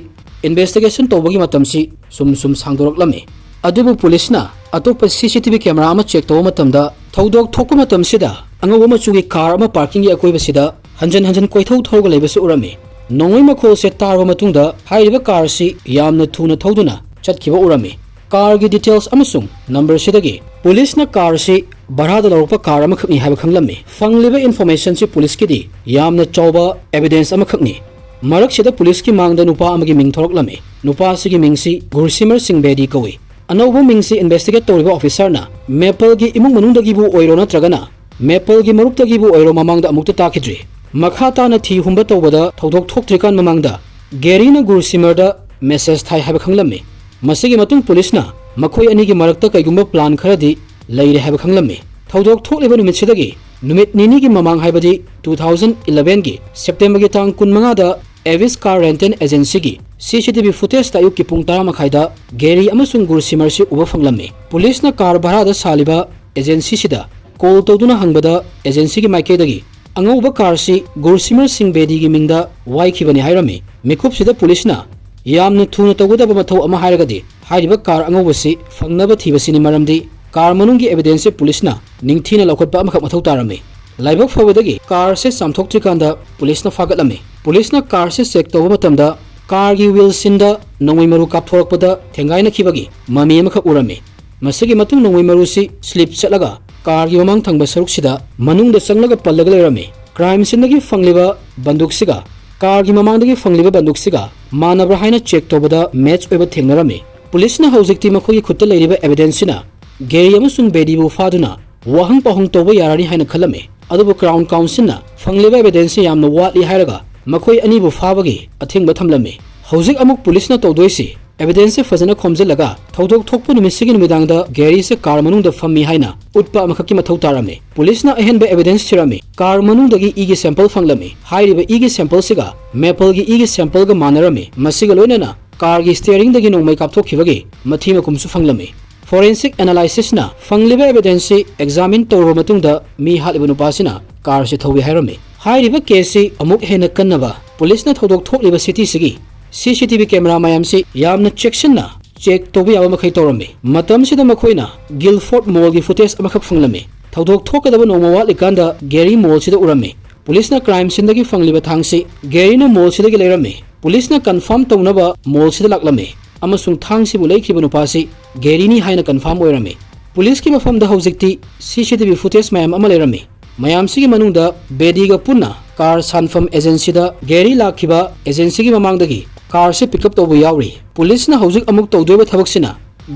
ꯏꯟꯚꯦꯁꯇꯤꯒꯦꯁꯟ ꯇꯧꯕꯒꯤ ꯃꯇꯝꯁꯤ ꯁꯨꯝ ꯁꯨꯝ ꯁꯥꯡꯗꯣꯔꯛꯂꯝꯃꯤ꯫ ꯑꯗꯨꯕꯨ ꯄꯨꯂꯤꯁꯅ ꯑꯇꯣꯞꯄ ꯁꯤ ꯁꯤ ꯇꯤ ꯚꯤ ꯀꯦꯃꯦꯔꯥ ꯑꯃ ꯆꯦꯛ ꯇꯧꯕ ꯃꯇꯝꯗ ꯊꯧꯗꯣꯛ ꯊꯣꯛꯄ ꯃꯇꯝꯁꯤꯗ ꯑꯉꯧꯕ ꯃꯆꯨꯒꯤ ꯀꯥꯔ ꯑꯃ ꯄꯥꯔꯀꯤꯡꯒꯤ ꯑꯀꯣꯏꯕꯁꯤꯗ ꯍꯟꯖꯟ ꯍꯟꯖꯟ ꯀꯣꯏꯊꯧ ꯊꯧꯔꯒ ꯂꯩꯕꯁꯨ ꯎꯔꯝꯃꯤ꯫ ꯅꯣꯡꯃꯩ ꯃꯈꯣꯜꯁꯦ ꯇꯥꯔꯕ ꯃꯇꯨꯡꯗ ꯍꯥꯏꯔꯤꯕ ꯀꯥꯔ ꯑꯁꯤ ꯌꯥꯝꯅ ꯊꯨꯅ ꯊꯧꯗꯨꯅ ꯆꯠꯈꯤꯕ ꯎꯔꯝꯃꯤ꯫ ꯀꯥꯔꯒꯤ ꯗꯤꯇꯦꯜꯁ ꯑꯃꯁꯨꯡ ꯅꯝꯕꯔꯁꯤꯗꯒꯤ ꯄꯨꯂꯤꯁꯅ ꯀꯥꯔ ꯑꯁꯤ ꯚꯔꯥꯗ ꯂꯧꯔꯛꯄ ꯀꯥꯔ ꯑꯃꯈꯛꯅꯤ ꯍꯥꯏꯕ ꯈꯪꯂꯝꯃꯤ꯫ ꯐꯪꯂꯤꯕ ꯏꯟꯐꯣꯔꯃꯦꯁꯟꯁꯤ ꯄꯨꯂꯤꯁꯀꯤꯗꯤ ꯌꯥꯝꯅ ꯆꯥꯎꯕ ꯑꯦꯚꯤꯗꯦꯟꯁ ꯑꯃꯈꯛꯅꯤ꯫ ꯃꯔꯛꯁꯤꯗ ꯄꯨꯂꯤꯁꯀꯤ ꯃꯥꯡꯗ ꯅꯨꯄꯥ ꯑꯃꯒꯤ ꯃꯤꯡ ꯊꯣꯔꯛꯂꯝꯃꯤ꯫ ꯅꯨꯄꯥ ꯑꯁꯤꯒꯤ ꯃꯤꯡꯁꯤ ꯒꯨꯔꯁꯤꯃꯔ ꯁꯤꯡ ꯕꯦꯗꯤ ꯀꯧꯏ꯫ ꯑꯅꯧꯕ ꯃꯤꯡꯁꯤ ꯏꯟꯚꯦꯁꯇꯤꯒꯦꯠ ꯇꯧꯔꯤꯕ ꯑꯣꯐꯤꯁꯥꯔꯅ ꯃꯦꯄꯜꯒꯤ ꯏꯃꯨꯡ ꯃꯅꯨꯡꯗꯒꯤꯕꯨ ꯑꯣꯏꯔꯣ ꯅꯠꯇ꯭ꯔꯒꯅ ꯃꯦꯄꯜꯒꯤ ꯃꯔꯨꯞꯇꯒꯤꯕꯨ ꯑꯣꯏꯔꯣ ꯃꯃꯥꯡꯗ ꯑꯃꯨꯛꯇ ꯇꯥꯈꯤꯗ꯭ꯔꯤ꯫ ꯃꯈꯥ ꯇꯥꯅ ꯊꯤ ꯍꯨꯝꯕ ꯇꯧꯕꯗ ꯊꯧꯗꯣꯛ ꯊꯣꯛꯇ꯭ꯔꯤꯀꯥꯟ ꯃꯃꯥꯡꯗ ꯒꯦꯔꯤꯅ ꯒꯨꯔꯁꯤꯃꯔꯗ ꯃꯦꯁꯦꯖ ꯊꯥꯏ ꯍꯥꯏꯕ ꯈꯪꯂꯝꯃꯤ꯫ ꯃꯁꯤꯒꯤ ꯃꯇꯨꯡ ꯄꯨꯂꯤꯁꯅ ꯃꯈꯣꯏ ꯑꯅꯤꯒꯤ ꯃꯔꯛꯇ ꯀꯩꯒꯨꯝꯕ ꯄ꯭ꯂꯥꯟ ꯈꯔꯗꯤ ꯂꯩꯔꯦ ꯍꯥꯏꯕ ꯈꯪꯂꯝꯃꯤ꯫ ꯊꯧꯗꯣꯛ ꯊꯣꯛꯂꯤꯕ ꯅꯨꯃꯤꯠꯁꯤꯗꯒꯤ ꯅꯨꯃꯤꯠ ꯅꯤꯅꯤꯒꯤ ꯃꯃꯥꯡ, ꯍꯥꯏꯕꯗꯤ ꯇꯨ ꯊꯥꯎꯖꯟ ꯏꯂꯚꯦꯟꯒꯤ ꯁꯦꯞꯇꯦꯝꯕꯔꯒꯤ ꯇꯥꯡ ꯀꯨꯟꯃꯉꯥꯗ ꯑꯦꯚꯤꯁ ꯀꯥꯔ ꯔꯦꯟꯇꯦꯜ ꯑꯦꯖꯦꯟꯁꯤꯒꯤ ꯁꯤ ꯁꯤ ꯇꯤ ꯚꯤ ꯐꯨꯇꯦꯖꯇ ꯑꯌꯨꯛꯀꯤ ꯄꯨꯡ ꯇꯔꯥ ꯃꯈꯥꯏꯗ ꯒꯦꯔꯤ ꯑꯃꯁꯨꯡ ꯒꯨꯔꯁꯤꯃꯔꯁꯤ ꯎꯕ ꯐꯪꯂꯝꯃꯤ꯫ ꯄꯨꯂꯤꯁꯅ ꯀꯥꯔ ꯚꯔꯥꯗ ꯁꯥꯜꯂꯤꯕ ꯑꯦꯖꯦꯟꯁꯤꯁꯤꯗ ꯀꯣꯜ ꯇꯧꯗꯨꯅ ꯍꯪꯕꯗ, ꯑꯦꯖꯦꯟꯁꯤꯒꯤ ꯃꯥꯏꯀꯩꯗꯒꯤ ꯑꯉꯧꯕ ꯀꯥꯔꯁꯤ ꯒꯨꯔꯁꯤꯃꯔ ꯁꯤꯡ ꯕꯦꯗꯤꯒꯤ ꯃꯤꯡꯗ ꯋꯥꯏꯈꯤꯕꯅꯤ ꯍꯥꯏꯔꯝꯃꯤ꯫ ꯃꯤꯀꯨꯞꯁꯤꯗ ꯄꯨꯂꯤꯁꯅ ꯌꯥꯝꯅ ꯊꯨꯅ ꯇꯧꯒꯗꯕ ꯃꯊꯧ ꯑꯃ ꯍꯥꯏꯔꯒꯗꯤ ꯍꯥꯏꯔꯤꯕ ꯀꯥꯔ ꯑꯉꯧꯕꯁꯤ ꯐꯪꯅꯕ ꯊꯤꯕꯁꯤꯅꯤ, ꯃꯔꯝꯗꯤ ꯀꯥꯔ ꯃꯅꯨꯡꯒꯤ ꯑꯦꯚꯤꯗꯦꯟꯁꯁꯦ ꯄꯨꯂꯤꯁꯅ ꯅꯤꯡꯊꯤꯅ ꯂꯧꯈꯠꯄ ꯑꯃꯈꯛ ꯃꯊꯧ ꯇꯥꯔꯝꯃꯤ꯫ ꯂꯥꯏꯕꯛ ꯐꯕꯗꯒꯤ ꯀꯥꯔꯁꯦ ꯆꯥꯝꯊꯣꯛꯇ꯭ꯔꯤꯀꯥꯟꯗ ꯄꯨꯂꯤꯁꯅ ꯐꯥꯒꯠꯂꯝꯃꯤ꯫ ꯄꯨꯂꯤꯁꯅ ꯀꯥꯔꯁꯦ ꯆꯦꯛ ꯇꯧꯕ ꯃꯇꯝꯗ ꯀꯥꯔꯒꯤ ꯋꯤꯜꯁꯤꯟꯗ ꯅꯣꯡꯃꯩ ꯃꯔꯨ ꯀꯥꯞꯊꯣꯔꯛꯄꯗ ꯊꯦꯡꯒꯥꯏꯅꯈꯤꯕꯒꯤ ꯃꯃꯤ ꯑꯃꯈꯛ ꯎꯔꯝꯃꯤ꯫ ꯃꯁꯤꯒꯤ ꯃꯇꯨꯡ ꯅꯣꯡꯃꯩ ꯃꯔꯨꯁꯤ ꯁ꯭ꯂꯤꯞ ꯆꯠꯂꯒ ꯀꯥꯔꯒꯤ ꯃꯃꯥꯡ ꯊꯪꯕ ꯁꯔꯨꯛꯁꯤꯗ ꯃꯅꯨꯡꯗ ꯆꯪꯂꯒ ꯄꯜꯂꯒ ꯂꯩꯔꯝꯃꯤ꯫ ꯀ꯭ꯔꯥꯏꯝ ꯁꯤꯟꯗꯒꯤ ꯐꯪꯂꯤꯕ ꯕꯟꯗꯨꯛꯁꯤꯒ ꯀꯥꯔꯒꯤ ꯃꯃꯥꯡꯗꯒꯤ ꯐꯪꯂꯤꯕ ꯕꯟꯗꯨꯛꯁꯤꯒ ꯃꯥꯟꯅꯕ꯭ꯔꯥ ꯍꯥꯏꯅ ꯆꯦꯛ ꯇꯧꯕꯗ ꯃꯦꯠꯆ ꯑꯣꯏꯕ ꯊꯦꯡꯅꯔꯝꯃꯤ꯫ ꯄꯨꯂꯤꯁꯅ ꯍꯧꯖꯤꯛꯇꯤ ꯃꯈꯣꯏꯒꯤ ꯈꯨꯠꯇ ꯂꯩꯔꯤꯕ ꯑꯦꯚꯤꯗꯦꯟꯁꯁꯤꯅ ꯒꯦꯔꯤ ꯑꯃꯁꯨꯡ ꯕꯦꯗꯤꯕꯨ ꯐꯥꯗꯨꯅ ꯋꯥꯍꯪ ꯄꯥꯎꯍꯪ ꯇꯧꯕ ꯌꯥꯔꯅꯤ ꯍꯥꯏꯅ ꯈꯜꯂꯝꯃꯤ꯫ ꯑꯗꯨꯕꯨ ꯀ꯭ꯔꯥꯎꯟ ꯀꯥꯎꯟꯁꯤꯜꯅ ꯐꯪꯂꯤꯕ ꯑꯦꯚꯤꯗꯦꯟꯁꯁꯤ ꯌꯥꯝꯅ ꯋꯥꯠꯂꯤ ꯍꯥꯏꯔꯒ ꯃꯈꯣꯏ ꯑꯅꯤꯕꯨ ꯐꯥꯕꯒꯤ ꯑꯊꯤꯡꯕ ꯊꯝꯂꯝꯃꯤ꯫ ꯍꯧꯖꯤꯛ ꯑꯃꯨꯛ ꯄꯨꯂꯤꯁꯅ ꯇꯧꯗꯣꯏꯁꯤ ꯑꯦꯚꯤꯗꯦꯟꯁꯁꯦ ꯐꯖꯅ ꯈꯣꯝꯖꯤꯜꯂꯒ ꯊꯧꯗꯣꯛ ꯊꯣꯛꯄ ꯅꯨꯃꯤꯠꯁꯤꯒꯤ ꯅꯨꯃꯤꯗꯥꯡꯗ ꯒꯦꯔꯤꯁꯦ ꯀꯥꯔ ꯃꯅꯨꯡꯗ ꯐꯝꯃꯤ ꯍꯥꯏꯅ ꯎꯠꯄ ꯑꯃꯈꯛꯀꯤ ꯃꯊꯧ ꯇꯥꯔꯝꯃꯤ꯫ ꯄꯨꯂꯤꯁꯅ ꯑꯍꯦꯟꯕ ꯑꯦꯚꯤꯗꯦꯟꯁ ꯊꯤꯔꯝꯃꯤ꯫ ꯀꯥꯔ ꯃꯅꯨꯡꯗꯒꯤ ꯏꯒꯤ ꯁꯦꯝꯄꯜ ꯐꯪꯂꯝꯃꯤ꯫ ꯍꯥꯏꯔꯤꯕ ꯏꯒꯤ ꯁꯦꯝꯄꯜꯁꯤꯒ ꯃꯦꯄꯜꯒꯤ ꯏꯒꯤ ꯁꯦꯝꯄꯜꯒ ꯃꯥꯟꯅꯔꯝꯃꯤ꯫ ꯃꯁꯤꯒ ꯂꯣꯏꯅꯅ ꯀꯥꯔꯒꯤ ꯁ꯭ꯇꯤꯌꯔꯤꯡꯗꯒꯤ ꯅꯣꯡꯃꯩ ꯀꯥꯞꯊꯣꯛꯈꯤꯕꯒꯤ ꯃꯊꯤ ꯃꯀꯨꯝꯁꯨ ꯐꯪꯂꯝꯃꯤ꯫ ꯐꯣꯔꯦꯟꯁꯤꯛ ꯑꯦꯅꯥꯂꯥꯏꯁꯤꯁꯅ ꯐꯪꯂꯤꯕ ꯑꯦꯚꯤꯗꯦꯟꯁꯁꯤ ꯑꯦꯛꯖꯥꯃꯤꯟ ꯇꯧꯔꯕ ꯃꯇꯨꯡꯗ ꯃꯤ ꯍꯥꯠꯂꯤꯕ ꯅꯨꯄꯥꯁꯤꯅ ꯀꯥꯔꯁꯤ ꯊꯧꯏ ꯍꯥꯏꯔꯝꯃꯤ꯫ ꯍꯥꯏꯔꯤꯕ ꯀꯦꯁꯁꯤ ꯑꯃꯨꯛ ꯍꯦꯟꯅ ꯀꯟꯅꯕ ꯄꯨꯂꯤꯁꯅ ꯊꯧꯗꯣꯛ ꯊꯣꯛꯂꯤꯕ ꯁꯤꯇꯤꯁꯤꯒꯤ ꯁꯤ ꯁꯤ ꯇꯤ ꯚꯤ ꯀꯦꯃꯦꯔꯥ ꯃꯌꯥꯝꯁꯤ ꯌꯥꯝꯅ ꯆꯦꯛꯁꯤꯟꯅ ꯆꯦꯛ ꯇꯧꯕ ꯌꯥꯕ ꯃꯈꯩ ꯇꯧꯔꯝꯃꯤ꯫ ꯃꯇꯝꯁꯤꯗ ꯃꯈꯣꯏꯅ ꯒꯤꯜꯐꯣꯔꯗ ꯃꯣꯜꯒꯤ ꯐꯨꯇꯦꯖ ꯑꯃꯈꯛ ꯐꯪꯂꯝꯃꯤ꯫ ꯊꯧꯗꯣꯛ ꯊꯣꯛꯀꯗꯕ ꯅꯣꯡꯃ ꯋꯥꯠꯂꯤꯀꯥꯟꯗ ꯒꯦꯔꯤ ꯃꯣꯜꯁꯤꯗ ꯎꯔꯝꯃꯤ꯫ ꯄꯨꯂꯤꯁꯅ ꯀ꯭ꯔꯥꯏꯝ ꯁꯤꯟꯗꯒꯤ ꯐꯪꯂꯤꯕ ꯊꯥꯡꯁꯤ ꯒꯦꯔꯤꯅ ꯃꯣꯜꯁꯤꯗꯒꯤ ꯂꯩꯔꯝꯃꯤ꯫ ꯄꯨꯂꯤꯁꯅ ꯀꯟꯐꯥꯔꯝ ꯇꯧꯅꯕ ꯃꯣꯜꯁꯤꯗ ꯂꯥꯛꯂꯝꯃꯤ ꯑꯃꯁꯨꯡ ꯊꯥꯡꯁꯤꯕꯨ ꯂꯩꯈꯤꯕ ꯅꯨꯄꯥꯁꯤ ꯒꯦꯔꯤꯅꯤ ꯍꯥꯏꯅ ꯀꯟꯐꯥꯔꯝ ꯑꯣꯏꯔꯝꯃꯤ꯫ ꯄꯨꯂꯤꯁꯀꯤ ꯃꯐꯝꯗ ꯍꯧꯖꯤꯛꯇꯤ ꯁꯤ ꯁꯤ ꯇꯤ ꯚꯤ ꯐꯨꯇꯦꯖ ꯃꯌꯥꯝ ꯑꯃ ꯂꯩꯔꯝꯃꯤ꯫ ꯃꯌꯥꯝꯁꯤꯒꯤ ꯃꯅꯨꯡꯗ ꯕꯦꯗꯤꯒ ꯄꯨꯟꯅ ꯀꯥꯔ ꯁꯥꯟꯐꯝ ꯑꯦꯖꯦꯟꯁꯤꯗ ꯒꯦꯔꯤ ꯂꯥꯛꯈꯤꯕ ꯑꯦꯖꯦꯟꯁꯤꯒꯤ ꯃꯃꯥꯡꯗꯒꯤ ꯀꯥꯔꯁꯤ ꯄꯤꯛ ꯑꯞ ꯇꯧꯕ ꯌꯥꯎꯔꯤ꯫ ꯄꯨꯂꯤꯁꯅ ꯍꯧꯖꯤꯛ ꯑꯃꯨꯛ ꯇꯧꯗꯣꯏꯕ ꯊꯕꯛꯁꯤꯅ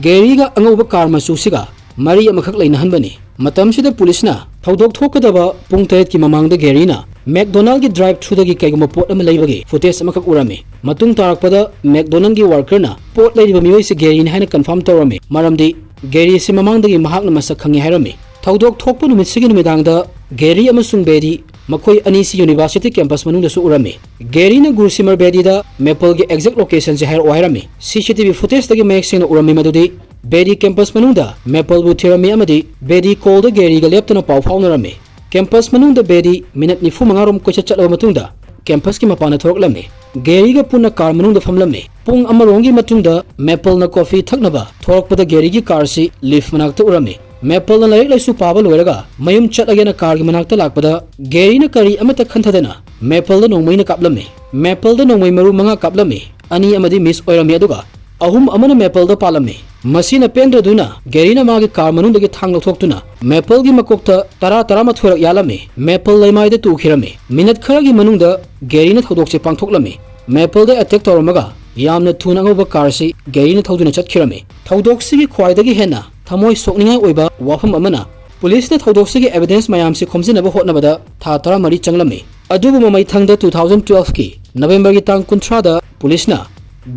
ꯒꯦꯔꯤꯒ ꯑꯉꯧꯕ ꯀꯥꯔ ꯃꯆꯨꯁꯤꯒ ꯃꯔꯤ ꯑꯃꯈꯛ ꯂꯩꯅꯍꯟꯕꯅꯤ꯫ ꯃꯇꯝꯁꯤꯗ ꯄꯨꯂꯤꯁꯅ ꯊꯧꯗꯣꯛ ꯊꯣꯛꯀꯗꯕ ꯄꯨꯡ ꯇꯔꯦꯠꯀꯤ ꯃꯃꯥꯡꯗ ꯒꯦꯔꯤꯅ ꯃꯦꯛꯗꯣꯅꯥꯜꯒꯤ ꯗ꯭ꯔꯥꯏꯚ ꯊ꯭ꯔꯨꯗꯒꯤ ꯀꯩꯒꯨꯝꯕ ꯄꯣꯠ ꯑꯃ ꯂꯩꯕꯒꯤ ꯐꯨꯇꯦꯖ ꯑꯃꯈꯛ ꯎꯔꯝꯃꯤ꯫ ꯃꯇꯨꯡ ꯇꯥꯔꯛꯄꯗ ꯃꯦꯛꯗꯣꯅꯥꯜꯒꯤ ꯋꯥꯔꯀꯔꯅ ꯄꯣꯠ ꯂꯩꯔꯤꯕ ꯃꯤꯑꯣꯏꯁꯤ ꯒꯦꯔꯤꯅꯤ ꯍꯥꯏꯅ ꯀꯟꯐꯥꯔꯝ ꯇꯧꯔꯝꯃꯤ, ꯃꯔꯝꯗꯤ ꯒꯦꯔꯤꯁꯤ ꯃꯃꯥꯡꯗꯒꯤ ꯃꯍꯥꯛꯅ ꯃꯁꯛ ꯈꯪꯉꯤ ꯍꯥꯏꯔꯝꯃꯤ꯫ ꯊꯧꯗꯣꯛ ꯊꯣꯛꯄ ꯅꯨꯃꯤꯠꯁꯤꯒꯤ ꯅꯨꯃꯤꯗꯥꯡꯗ ꯒꯦꯔꯤ ꯑꯃꯁꯨꯡ ꯕꯦꯗꯤ ꯃꯈꯣꯏ ꯑꯅꯤꯁꯤ ꯌꯨꯅꯤꯚꯔꯁꯤꯇꯤ ꯀꯦꯝꯄꯁ ꯃꯅꯨꯡꯗꯁꯨ ꯎꯔꯝꯃꯤ꯫ ꯒꯦꯔꯤꯅ ꯒꯨꯔꯁꯤꯃꯔ ꯕꯦꯗꯤꯗ ꯃꯦꯄꯜꯒꯤ ꯑꯦꯛꯖꯦꯛ ꯂꯣꯀꯦꯁꯟꯁꯦ ꯍꯥꯏꯔꯛꯑꯣ ꯍꯥꯏꯔꯝꯃꯤ꯫ ꯁꯤ ꯁꯤ ꯇꯤ ꯚꯤ ꯐꯨꯇꯦꯖꯇꯒꯤ ꯃꯌꯦꯛ ꯁꯦꯡꯅ ꯎꯔꯝꯃꯤ ꯃꯗꯨꯗꯤ ꯕꯦꯗꯤ ꯀꯦꯝꯄꯁ ꯃꯅꯨꯡꯗ ꯃꯦꯄꯜꯕꯨ ꯊꯤꯔꯝꯃꯤ ꯑꯃꯗꯤ ꯕꯦꯗꯤ ꯀꯣꯜꯗ ꯒꯦꯔꯤꯒ ꯂꯦꯞꯇꯅ ꯄꯥꯎ ꯐꯥꯎꯅꯔꯝꯃꯤ꯫ ꯀꯦꯝꯄꯁ ꯃꯅꯨꯡꯗ ꯕꯦꯗꯤ ꯃꯤꯅꯠ ꯅꯤꯐꯨ ꯃꯉꯥ ꯔꯣꯝ ꯀꯣꯏꯆꯠ ꯆꯠꯂꯕ ꯃꯇꯨꯡꯗ ꯀꯦꯝꯄꯁꯀꯤ ꯃꯄꯥꯟꯗ ꯊꯣꯔꯛꯂꯝꯃꯤ꯫ ꯒꯦꯔꯤꯒ ꯄꯨꯟꯅ ꯀꯥꯔ ꯃꯅꯨꯡꯗ ꯐꯝꯂꯝꯃꯤ꯫ ꯄꯨꯡ ꯑꯃꯔꯣꯝꯒꯤ ꯃꯇꯨꯡꯗ ꯃꯦꯄꯜꯅ ꯀꯣꯐꯤ ꯊꯛꯅꯕ ꯊꯣꯔꯛꯄꯗ ꯒꯦꯔꯤꯒꯤ ꯀꯥꯔꯁꯤ ꯂꯤꯐ ꯃꯅꯥꯛꯇ ꯎꯔꯝꯃꯤ꯫ ꯃꯦꯄꯜꯅ ꯂꯥꯏꯔꯤꯛ ꯂꯥꯏꯁꯨ ꯄꯥꯕ ꯂꯣꯏꯔꯒ ꯃꯌꯨꯝ ꯆꯠꯂꯒꯦꯅ ꯀꯥꯔꯒꯤ ꯃꯅꯥꯛꯇ ꯂꯥꯛꯄꯗ ꯒꯦꯔꯤꯅ ꯀꯔꯤ ꯑꯃꯠꯇ ꯈꯟꯊꯗꯅ ꯃꯦꯄꯜꯗ ꯅꯣꯡꯃꯩꯅ ꯀꯥꯞꯂꯝꯃꯤ꯫ ꯃꯦꯄꯜꯗ ꯅꯣꯡꯃꯩ ꯃꯔꯨ ꯃꯉꯥ ꯀꯥꯞꯂꯝꯃꯤ꯫ ꯑꯅꯤ ꯑꯃꯗꯤ ꯃꯤꯁ ꯑꯣꯏꯔꯝꯃꯤ, ꯑꯗꯨꯒ ꯑꯍꯨꯝ ꯑꯃꯅ ꯃꯦꯄꯜꯗ ꯄꯥꯜꯂꯝꯃꯤ꯫ ꯃꯁꯤꯅ ꯄꯦꯟꯗ꯭ꯔꯗꯨꯅ ꯒꯦꯔꯤꯅ ꯃꯥꯒꯤ ꯀꯥꯔ ꯃꯅꯨꯡꯗꯒꯤ ꯊꯥꯡ ꯂꯧꯊꯣꯛꯇꯨꯅ ꯃꯦꯄꯜꯒꯤ ꯃꯀꯣꯛꯇ ꯇꯔꯥ ꯇꯔꯥꯃꯥꯊꯣꯏꯔꯛ ꯌꯥꯜꯂꯝꯃꯤ꯫ ꯃꯦꯄꯜ ꯂꯩꯃꯥꯏꯗ ꯇꯨꯈꯤꯔꯝꯃꯤ꯫ ꯃꯤꯅꯠ ꯈꯔꯒꯤ ꯃꯅꯨꯡꯗ ꯒꯦꯔꯤꯅ ꯊꯧꯗꯣꯛꯁꯦ ꯄꯥꯡꯊꯣꯛꯂꯝꯃꯤ꯫ ꯃꯦꯄꯜꯗ ꯑꯦꯇꯦꯛ ꯇꯧꯔꯝꯃꯒ ꯌꯥꯝꯅ ꯊꯨꯅ ꯑꯉꯧꯕ ꯀꯥꯔꯁꯤ ꯒꯦꯔꯤꯅ ꯊꯧꯗꯨꯅ ꯆꯠꯈꯤꯔꯝꯃꯤ꯫ ꯊꯧꯗꯣꯛꯁꯤꯒꯤ ꯈ꯭ꯋꯥꯏꯗꯒꯤ ꯍꯦꯟꯅ ꯊꯃꯣꯏ ꯁꯣꯛꯅꯤꯡꯉꯥꯏ ꯑꯣꯏꯕ ꯋꯥꯐꯝ ꯑꯃꯅ ꯄꯨꯂꯤꯁꯅ ꯊꯧꯗꯣꯛꯁꯤꯒꯤ ꯑꯦꯚꯤꯗꯦꯟꯁ ꯃꯌꯥꯝꯁꯤ ꯈꯣꯝꯖꯤꯟꯅꯕ ꯍꯣꯠꯅꯕꯗ ꯊꯥ ꯇꯔꯥꯃꯔꯤ ꯆꯪꯂꯝꯃꯤ꯫ ꯑꯗꯨꯕꯨ ꯃꯃꯩꯊꯪꯗ two thousand twelveꯀꯤ ꯅꯕꯦꯝꯕꯔꯒꯤ ꯇꯥꯡ ꯀꯨꯟꯊ꯭ꯔꯥꯗ ꯄꯨꯂꯤꯁꯅ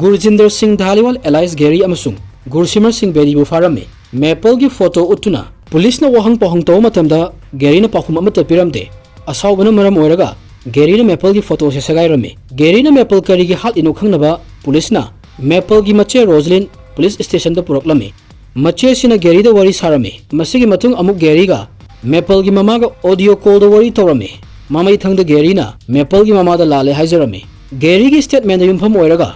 ꯒꯨꯔꯖꯤꯟꯗꯔ ꯁꯤꯡ ꯙꯥꯂꯤꯋꯥꯜ alias ꯒꯦꯔꯤ ꯑꯃꯁꯨꯡ ꯒꯨꯔꯁꯤꯃꯔ ꯁꯤꯡ ꯕꯦꯗꯤꯕꯨ ꯐꯥꯔꯝꯃꯤ꯫ ꯃꯦꯄꯜꯒꯤ ꯐꯣꯇꯣ ꯎꯠꯇꯨꯅ ꯄꯨꯂꯤꯁꯅ ꯋꯥꯍꯪ ꯄꯥꯎꯍꯪ ꯇꯧꯕ ꯃꯇꯝꯗ ꯒꯦꯔꯤꯅ ꯄꯥꯎꯈꯨꯝ ꯑꯃꯠꯇ ꯄꯤꯔꯝꯗꯦ꯫ ꯑꯁꯥꯎꯕꯅ ꯃꯔꯝ ꯑꯣꯏꯔꯒ ꯒꯦꯔꯤꯅ ꯃꯦꯄꯜꯒꯤ ꯐꯣꯇꯣꯁꯦ ꯁꯦꯒꯥꯏꯔꯝꯃꯤ꯫ ꯒꯦꯔꯤꯅ ꯃꯦꯄꯜ ꯀꯔꯤꯒꯤ ꯍꯥꯠꯂꯤꯅꯣ ꯈꯪꯅꯕ ꯄꯨꯂꯤꯁꯅ ꯃꯦꯄꯜꯒꯤ ꯃꯆꯦ ꯔꯣꯖꯂꯤꯟ ꯄꯨꯂꯤꯁ ꯁ꯭ꯇꯦꯁꯟꯗ ꯄꯨꯔꯛꯂꯝꯃꯤ꯫ ꯃꯆꯦꯁꯤꯅ ꯒꯦꯔꯤꯗ ꯋꯥꯔꯤ ꯁꯥꯔꯝꯃꯤ꯫ ꯃꯁꯤꯒꯤ ꯃꯇꯨꯡ ꯑꯃꯨꯛ ꯒꯦꯔꯤꯒ ꯃꯦꯄꯜꯒꯤ ꯃꯃꯥꯒ ꯑꯣꯗꯤꯑꯣ ꯀꯣꯜꯗ ꯋꯥꯔꯤ ꯇꯧꯔꯝꯃꯤ꯫ ꯃꯃꯩꯊꯪꯗ ꯒꯦꯔꯤꯅ ꯃꯦꯄꯜꯒꯤ ꯃꯃꯥꯗ ꯂꯥꯜꯂꯦ ꯍꯥꯏꯖꯔꯝꯃꯤ꯫ ꯒꯦꯔꯤꯒꯤ ꯁ꯭ꯇꯦꯠꯃꯦꯟꯗ ꯌꯨꯝꯐꯝ ꯑꯣꯏꯔꯒ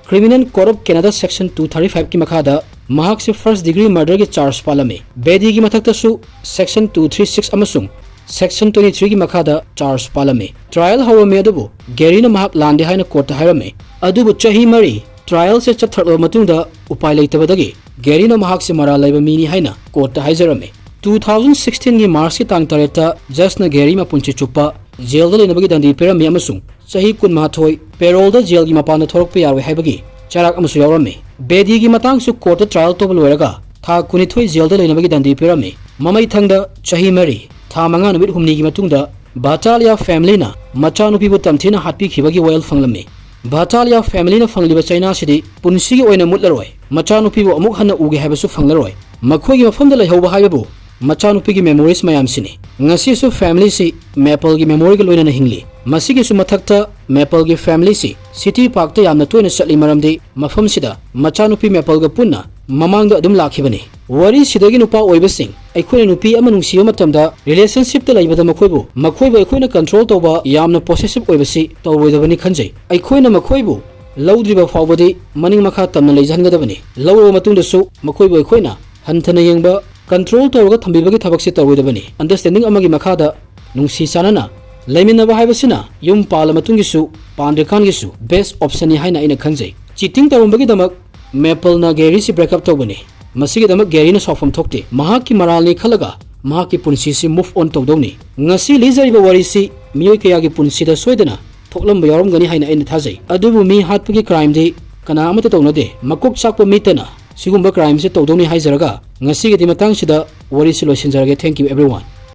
Criminal Code of Canada Section two thirty fiveꯀꯤ ꯃꯈꯥꯗ ꯃꯍꯥꯛꯁꯤ first degree murderꯒꯤ ꯆꯥꯔꯖ ꯄꯥꯜꯂꯝꯃꯤ꯫ ꯕꯦꯗꯤꯒꯤ ꯃꯊꯛꯇꯁꯨ Section two three six ꯑꯃꯁꯨꯡ Section twenty threeꯒꯤ ꯃꯈꯥꯗ ꯆꯥꯔꯖ ꯄꯥꯜꯂꯝꯃꯤ꯫ ꯇ꯭ꯔꯥꯌꯦꯜ ꯍꯧꯔꯝꯃꯤ, ꯑꯗꯨꯕꯨ ꯒꯦꯔꯤꯅ ꯃꯍꯥꯛ ꯂꯥꯟꯗꯦ ꯍꯥꯏꯅ ꯀꯣꯔꯠꯇ ꯍꯥꯏꯔꯝꯃꯤ꯫ ꯑꯗꯨꯕꯨ ꯆꯍꯤ ꯃꯔꯤ ꯇ꯭ꯔꯥꯌꯦꯜꯁꯦ ꯆꯠꯊꯔꯛꯂꯕ ꯃꯇꯨꯡꯗ ꯎꯄꯥꯏ ꯂꯩꯇꯕꯗꯒꯤ ꯒꯦꯔꯤꯅ ꯃꯍꯥꯛꯁꯦ ꯃꯔꯥꯜ ꯂꯩꯕ ꯃꯤꯅꯤ ꯍꯥꯏꯅ ꯀꯣꯔꯠꯇ ꯍꯥꯏꯖꯔꯝꯃꯤ꯫ Two thousand sixteenꯒꯤ ꯃꯥꯔꯆꯀꯤ ꯇꯥꯡ ꯇꯔꯦꯠꯇ ꯖꯖꯅ ꯒꯦꯔꯤ ꯃꯄꯨꯟꯁꯤ ꯆꯨꯞꯄ ꯖꯦꯜꯗ ꯂꯩꯅꯕꯒꯤ ꯗꯟꯗꯤ ꯄꯤꯔꯝꯃꯤ ꯑꯃꯁꯨꯡ ꯆꯍꯤ ꯀꯨꯟꯃꯥꯊꯣꯏ ꯄꯦꯔꯣꯜꯗ ꯖꯦꯜꯒꯤ ꯃꯄꯥꯟꯗ ꯊꯣꯔꯛꯄ ꯌꯥꯔꯣꯏ ꯍꯥꯏꯕꯒꯤ ꯆꯔꯥꯛ ꯑꯃꯁꯨ ꯌꯥꯎꯔꯝꯃꯤ꯫ ꯕꯦꯗꯤꯒꯤ ꯃꯇꯥꯡꯁꯨ ꯀꯣꯔꯠꯇ ꯇ꯭ꯔꯥꯌꯦꯜ ꯇꯧꯕ ꯂꯣꯏꯔꯒ ꯊꯥ ꯀꯨꯟꯅꯤꯊꯣꯏ ꯖꯦꯜꯗ ꯂꯩꯅꯕꯒꯤ ꯗꯟꯗꯤ ꯄꯤꯔꯝꯃꯤ꯫ ꯃꯃꯩꯊꯪꯗ ꯆꯍꯤ ꯃꯔꯤ, ꯊꯥ ꯃꯉꯥ, ꯅꯨꯃꯤꯠ ꯍꯨꯝꯅꯤꯒꯤ ꯃꯇꯨꯡꯗ ꯚꯥꯇꯥꯂꯤꯌꯥ ꯐꯦꯃꯤꯂꯤꯅ ꯃꯆꯥꯅꯨꯄꯤꯕꯨ ꯇꯝꯊꯤꯅ ꯍꯥꯠꯄꯤꯈꯤꯕꯒꯤ ꯋꯥꯌꯦꯜ ꯐꯪꯂꯝꯃꯤ꯫ ꯚꯥꯇꯥꯂꯤꯌꯥ ꯐꯦꯃꯤꯂꯤꯅ ꯐꯪꯂꯤꯕ ꯆꯩꯅꯥꯁꯤꯗꯤ ꯄꯨꯟꯁꯤꯒꯤ ꯑꯣꯏꯅ ꯃꯨꯠꯂꯔꯣꯏ꯫ ꯃꯆꯥꯅꯨꯄꯤꯕꯨ ꯑꯃꯨꯛ ꯍꯟꯅ ꯎꯒꯦ ꯍꯥꯏꯕꯁꯨ ꯐꯪꯂꯔꯣꯏ꯫ ꯃꯈꯣꯏꯒꯤ ꯃꯐꯝꯗ ꯂꯩꯍꯧꯕ ꯍꯥꯏꯕꯕꯨ ꯃꯆꯥꯅꯨꯄꯤꯒꯤ ꯃꯦꯃꯣꯔꯤꯁ ꯃꯌꯥꯝꯁꯤꯅꯤ꯫ ꯉꯁꯤꯁꯨ ꯐꯦꯃꯤꯂꯤꯁꯤ ꯃꯦꯄꯜꯒꯤ ꯃꯦꯃꯣꯔꯤꯒ ꯂꯣꯏꯅꯅ ꯍꯤꯡꯂꯤ꯫ ꯃꯁꯤꯒꯤꯁꯨ ꯃꯊꯛꯇ ꯃꯦꯄꯜꯒꯤ ꯐꯦꯃꯤꯂꯤꯁꯤ ꯁꯤꯇꯤ ꯄꯥꯔꯛꯇ ꯌꯥꯝꯅ ꯇꯣꯏꯅ ꯆꯠꯂꯤ, ꯃꯔꯝꯗꯤ ꯃꯐꯝꯁꯤꯗ ꯃꯆꯥꯅꯨꯄꯤ ꯃꯦꯄꯜꯒ ꯄꯨꯟꯅ ꯃꯃꯥꯡꯗ ꯑꯗꯨꯝ ꯂꯥꯛꯈꯤꯕꯅꯤ꯫ ꯋꯥꯔꯤꯁꯤꯗꯒꯤ ꯅꯨꯄꯥ ꯑꯣꯏꯕꯁꯤꯡ, ꯑꯩꯈꯣꯏꯅ ꯅꯨꯄꯤ ꯑꯃ ꯅꯨꯡꯁꯤꯕ ꯃꯇꯝꯗ relationship ꯇ ꯂꯩꯕꯗ ꯃꯈꯣꯏꯕꯨ ꯃꯈꯣꯏꯕꯨ ꯑꯩꯈꯣꯏꯅ control ꯇꯧꯕ, ꯌꯥꯝꯅ possessive ꯑꯣꯏꯕꯁꯤ ꯇꯧꯔꯣꯏꯗꯕꯅꯤ ꯈꯟꯖꯩ꯫ ꯑꯩꯈꯣꯏꯅ ꯃꯈꯣꯏꯕꯨ ꯂꯧꯗ꯭ꯔꯤꯕ ꯐꯥꯎꯕꯗꯤ ꯃꯅꯤꯡ ꯃꯈꯥ ꯇꯝꯅ ꯂꯩꯖꯍꯟꯒꯗꯕꯅꯤ꯫ ꯂꯧꯔꯕ ꯃꯇꯨꯡꯗꯁꯨ ꯃꯈꯣꯏꯕꯨ ꯑꯩꯈꯣꯏꯅ ꯍꯟꯊꯅ ꯌꯦꯡꯕ, control ꯇꯧꯔꯒ ꯊꯝꯕꯤꯕꯒꯤ ꯊꯕꯛꯁꯤ ꯇꯧꯔꯣꯏꯗꯕꯅꯤ꯫ Understanding ꯑꯃꯒꯤ ꯃꯈꯥꯗ ꯅꯨꯡꯁꯤ ꯆꯥꯟꯅꯅ ꯂꯩꯃꯤꯟꯅꯕ ꯍꯥꯏꯕꯁꯤꯅ ꯌꯨꯝ ꯄꯥꯜꯂ ꯃꯇꯨꯡꯒꯤꯁꯨ ꯄꯥꯟꯗ꯭ꯔꯤꯀꯥꯟꯒꯤꯁꯨ best option ꯅꯤ ꯍꯥꯏꯅ ꯑꯩꯅ ꯈꯟꯖꯩ꯫ Cheating ꯇꯧꯔꯝꯕꯒꯤꯗꯃꯛ Maple ꯅ Gary ꯁꯤ break up ꯇꯧꯕꯅꯤ꯫ ꯃꯁꯤꯒꯤꯗꯃꯛ Gary ꯅ ꯁꯥꯎꯐꯝ ꯊꯣꯛꯇꯦ꯫ ꯃꯍꯥꯛꯀꯤ ꯃꯔꯥꯜꯅꯤ ꯈꯜꯂꯒ ꯃꯍꯥꯛꯀꯤ ꯄꯨꯟꯁꯤꯁꯤ move on ꯇꯧꯗꯧꯅꯤ꯫ ꯉꯁꯤ ꯂꯤꯖꯔꯤꯕ ꯋꯥꯔꯤꯁꯤ ꯃꯤꯑꯣꯏ ꯀꯌꯥꯒꯤ ꯄꯨꯟꯁꯤꯗ ꯁꯣꯏꯗꯅ ꯊꯣꯛꯂꯝꯕ ꯌꯥꯎꯔꯝꯒꯅꯤ ꯍꯥꯏꯅ ꯑꯩꯅ ꯊꯥꯖꯩ꯫ ꯑꯗꯨꯕꯨ ꯃꯤ ꯍꯥꯠꯄꯒꯤ crime ꯗꯤ ꯀꯅꯥ ꯑꯃꯠꯇ ꯇꯧꯅꯗꯦ꯫ ꯃꯀꯣꯛ ꯆꯥꯛꯄ ꯃꯤꯇꯅ ꯁꯤꯒꯨꯝꯕ crime ꯁꯦ ꯇꯧꯗꯧꯅꯤ ꯍꯥꯏꯖꯔꯒ ꯉꯁꯤꯒꯤꯗꯤ ꯃꯇꯥꯡꯁꯤꯗ ꯋꯥꯔꯤꯁꯤ ꯂꯣꯏꯁꯤꯟꯖꯔꯒꯦ꯫ Thank you everyone꯫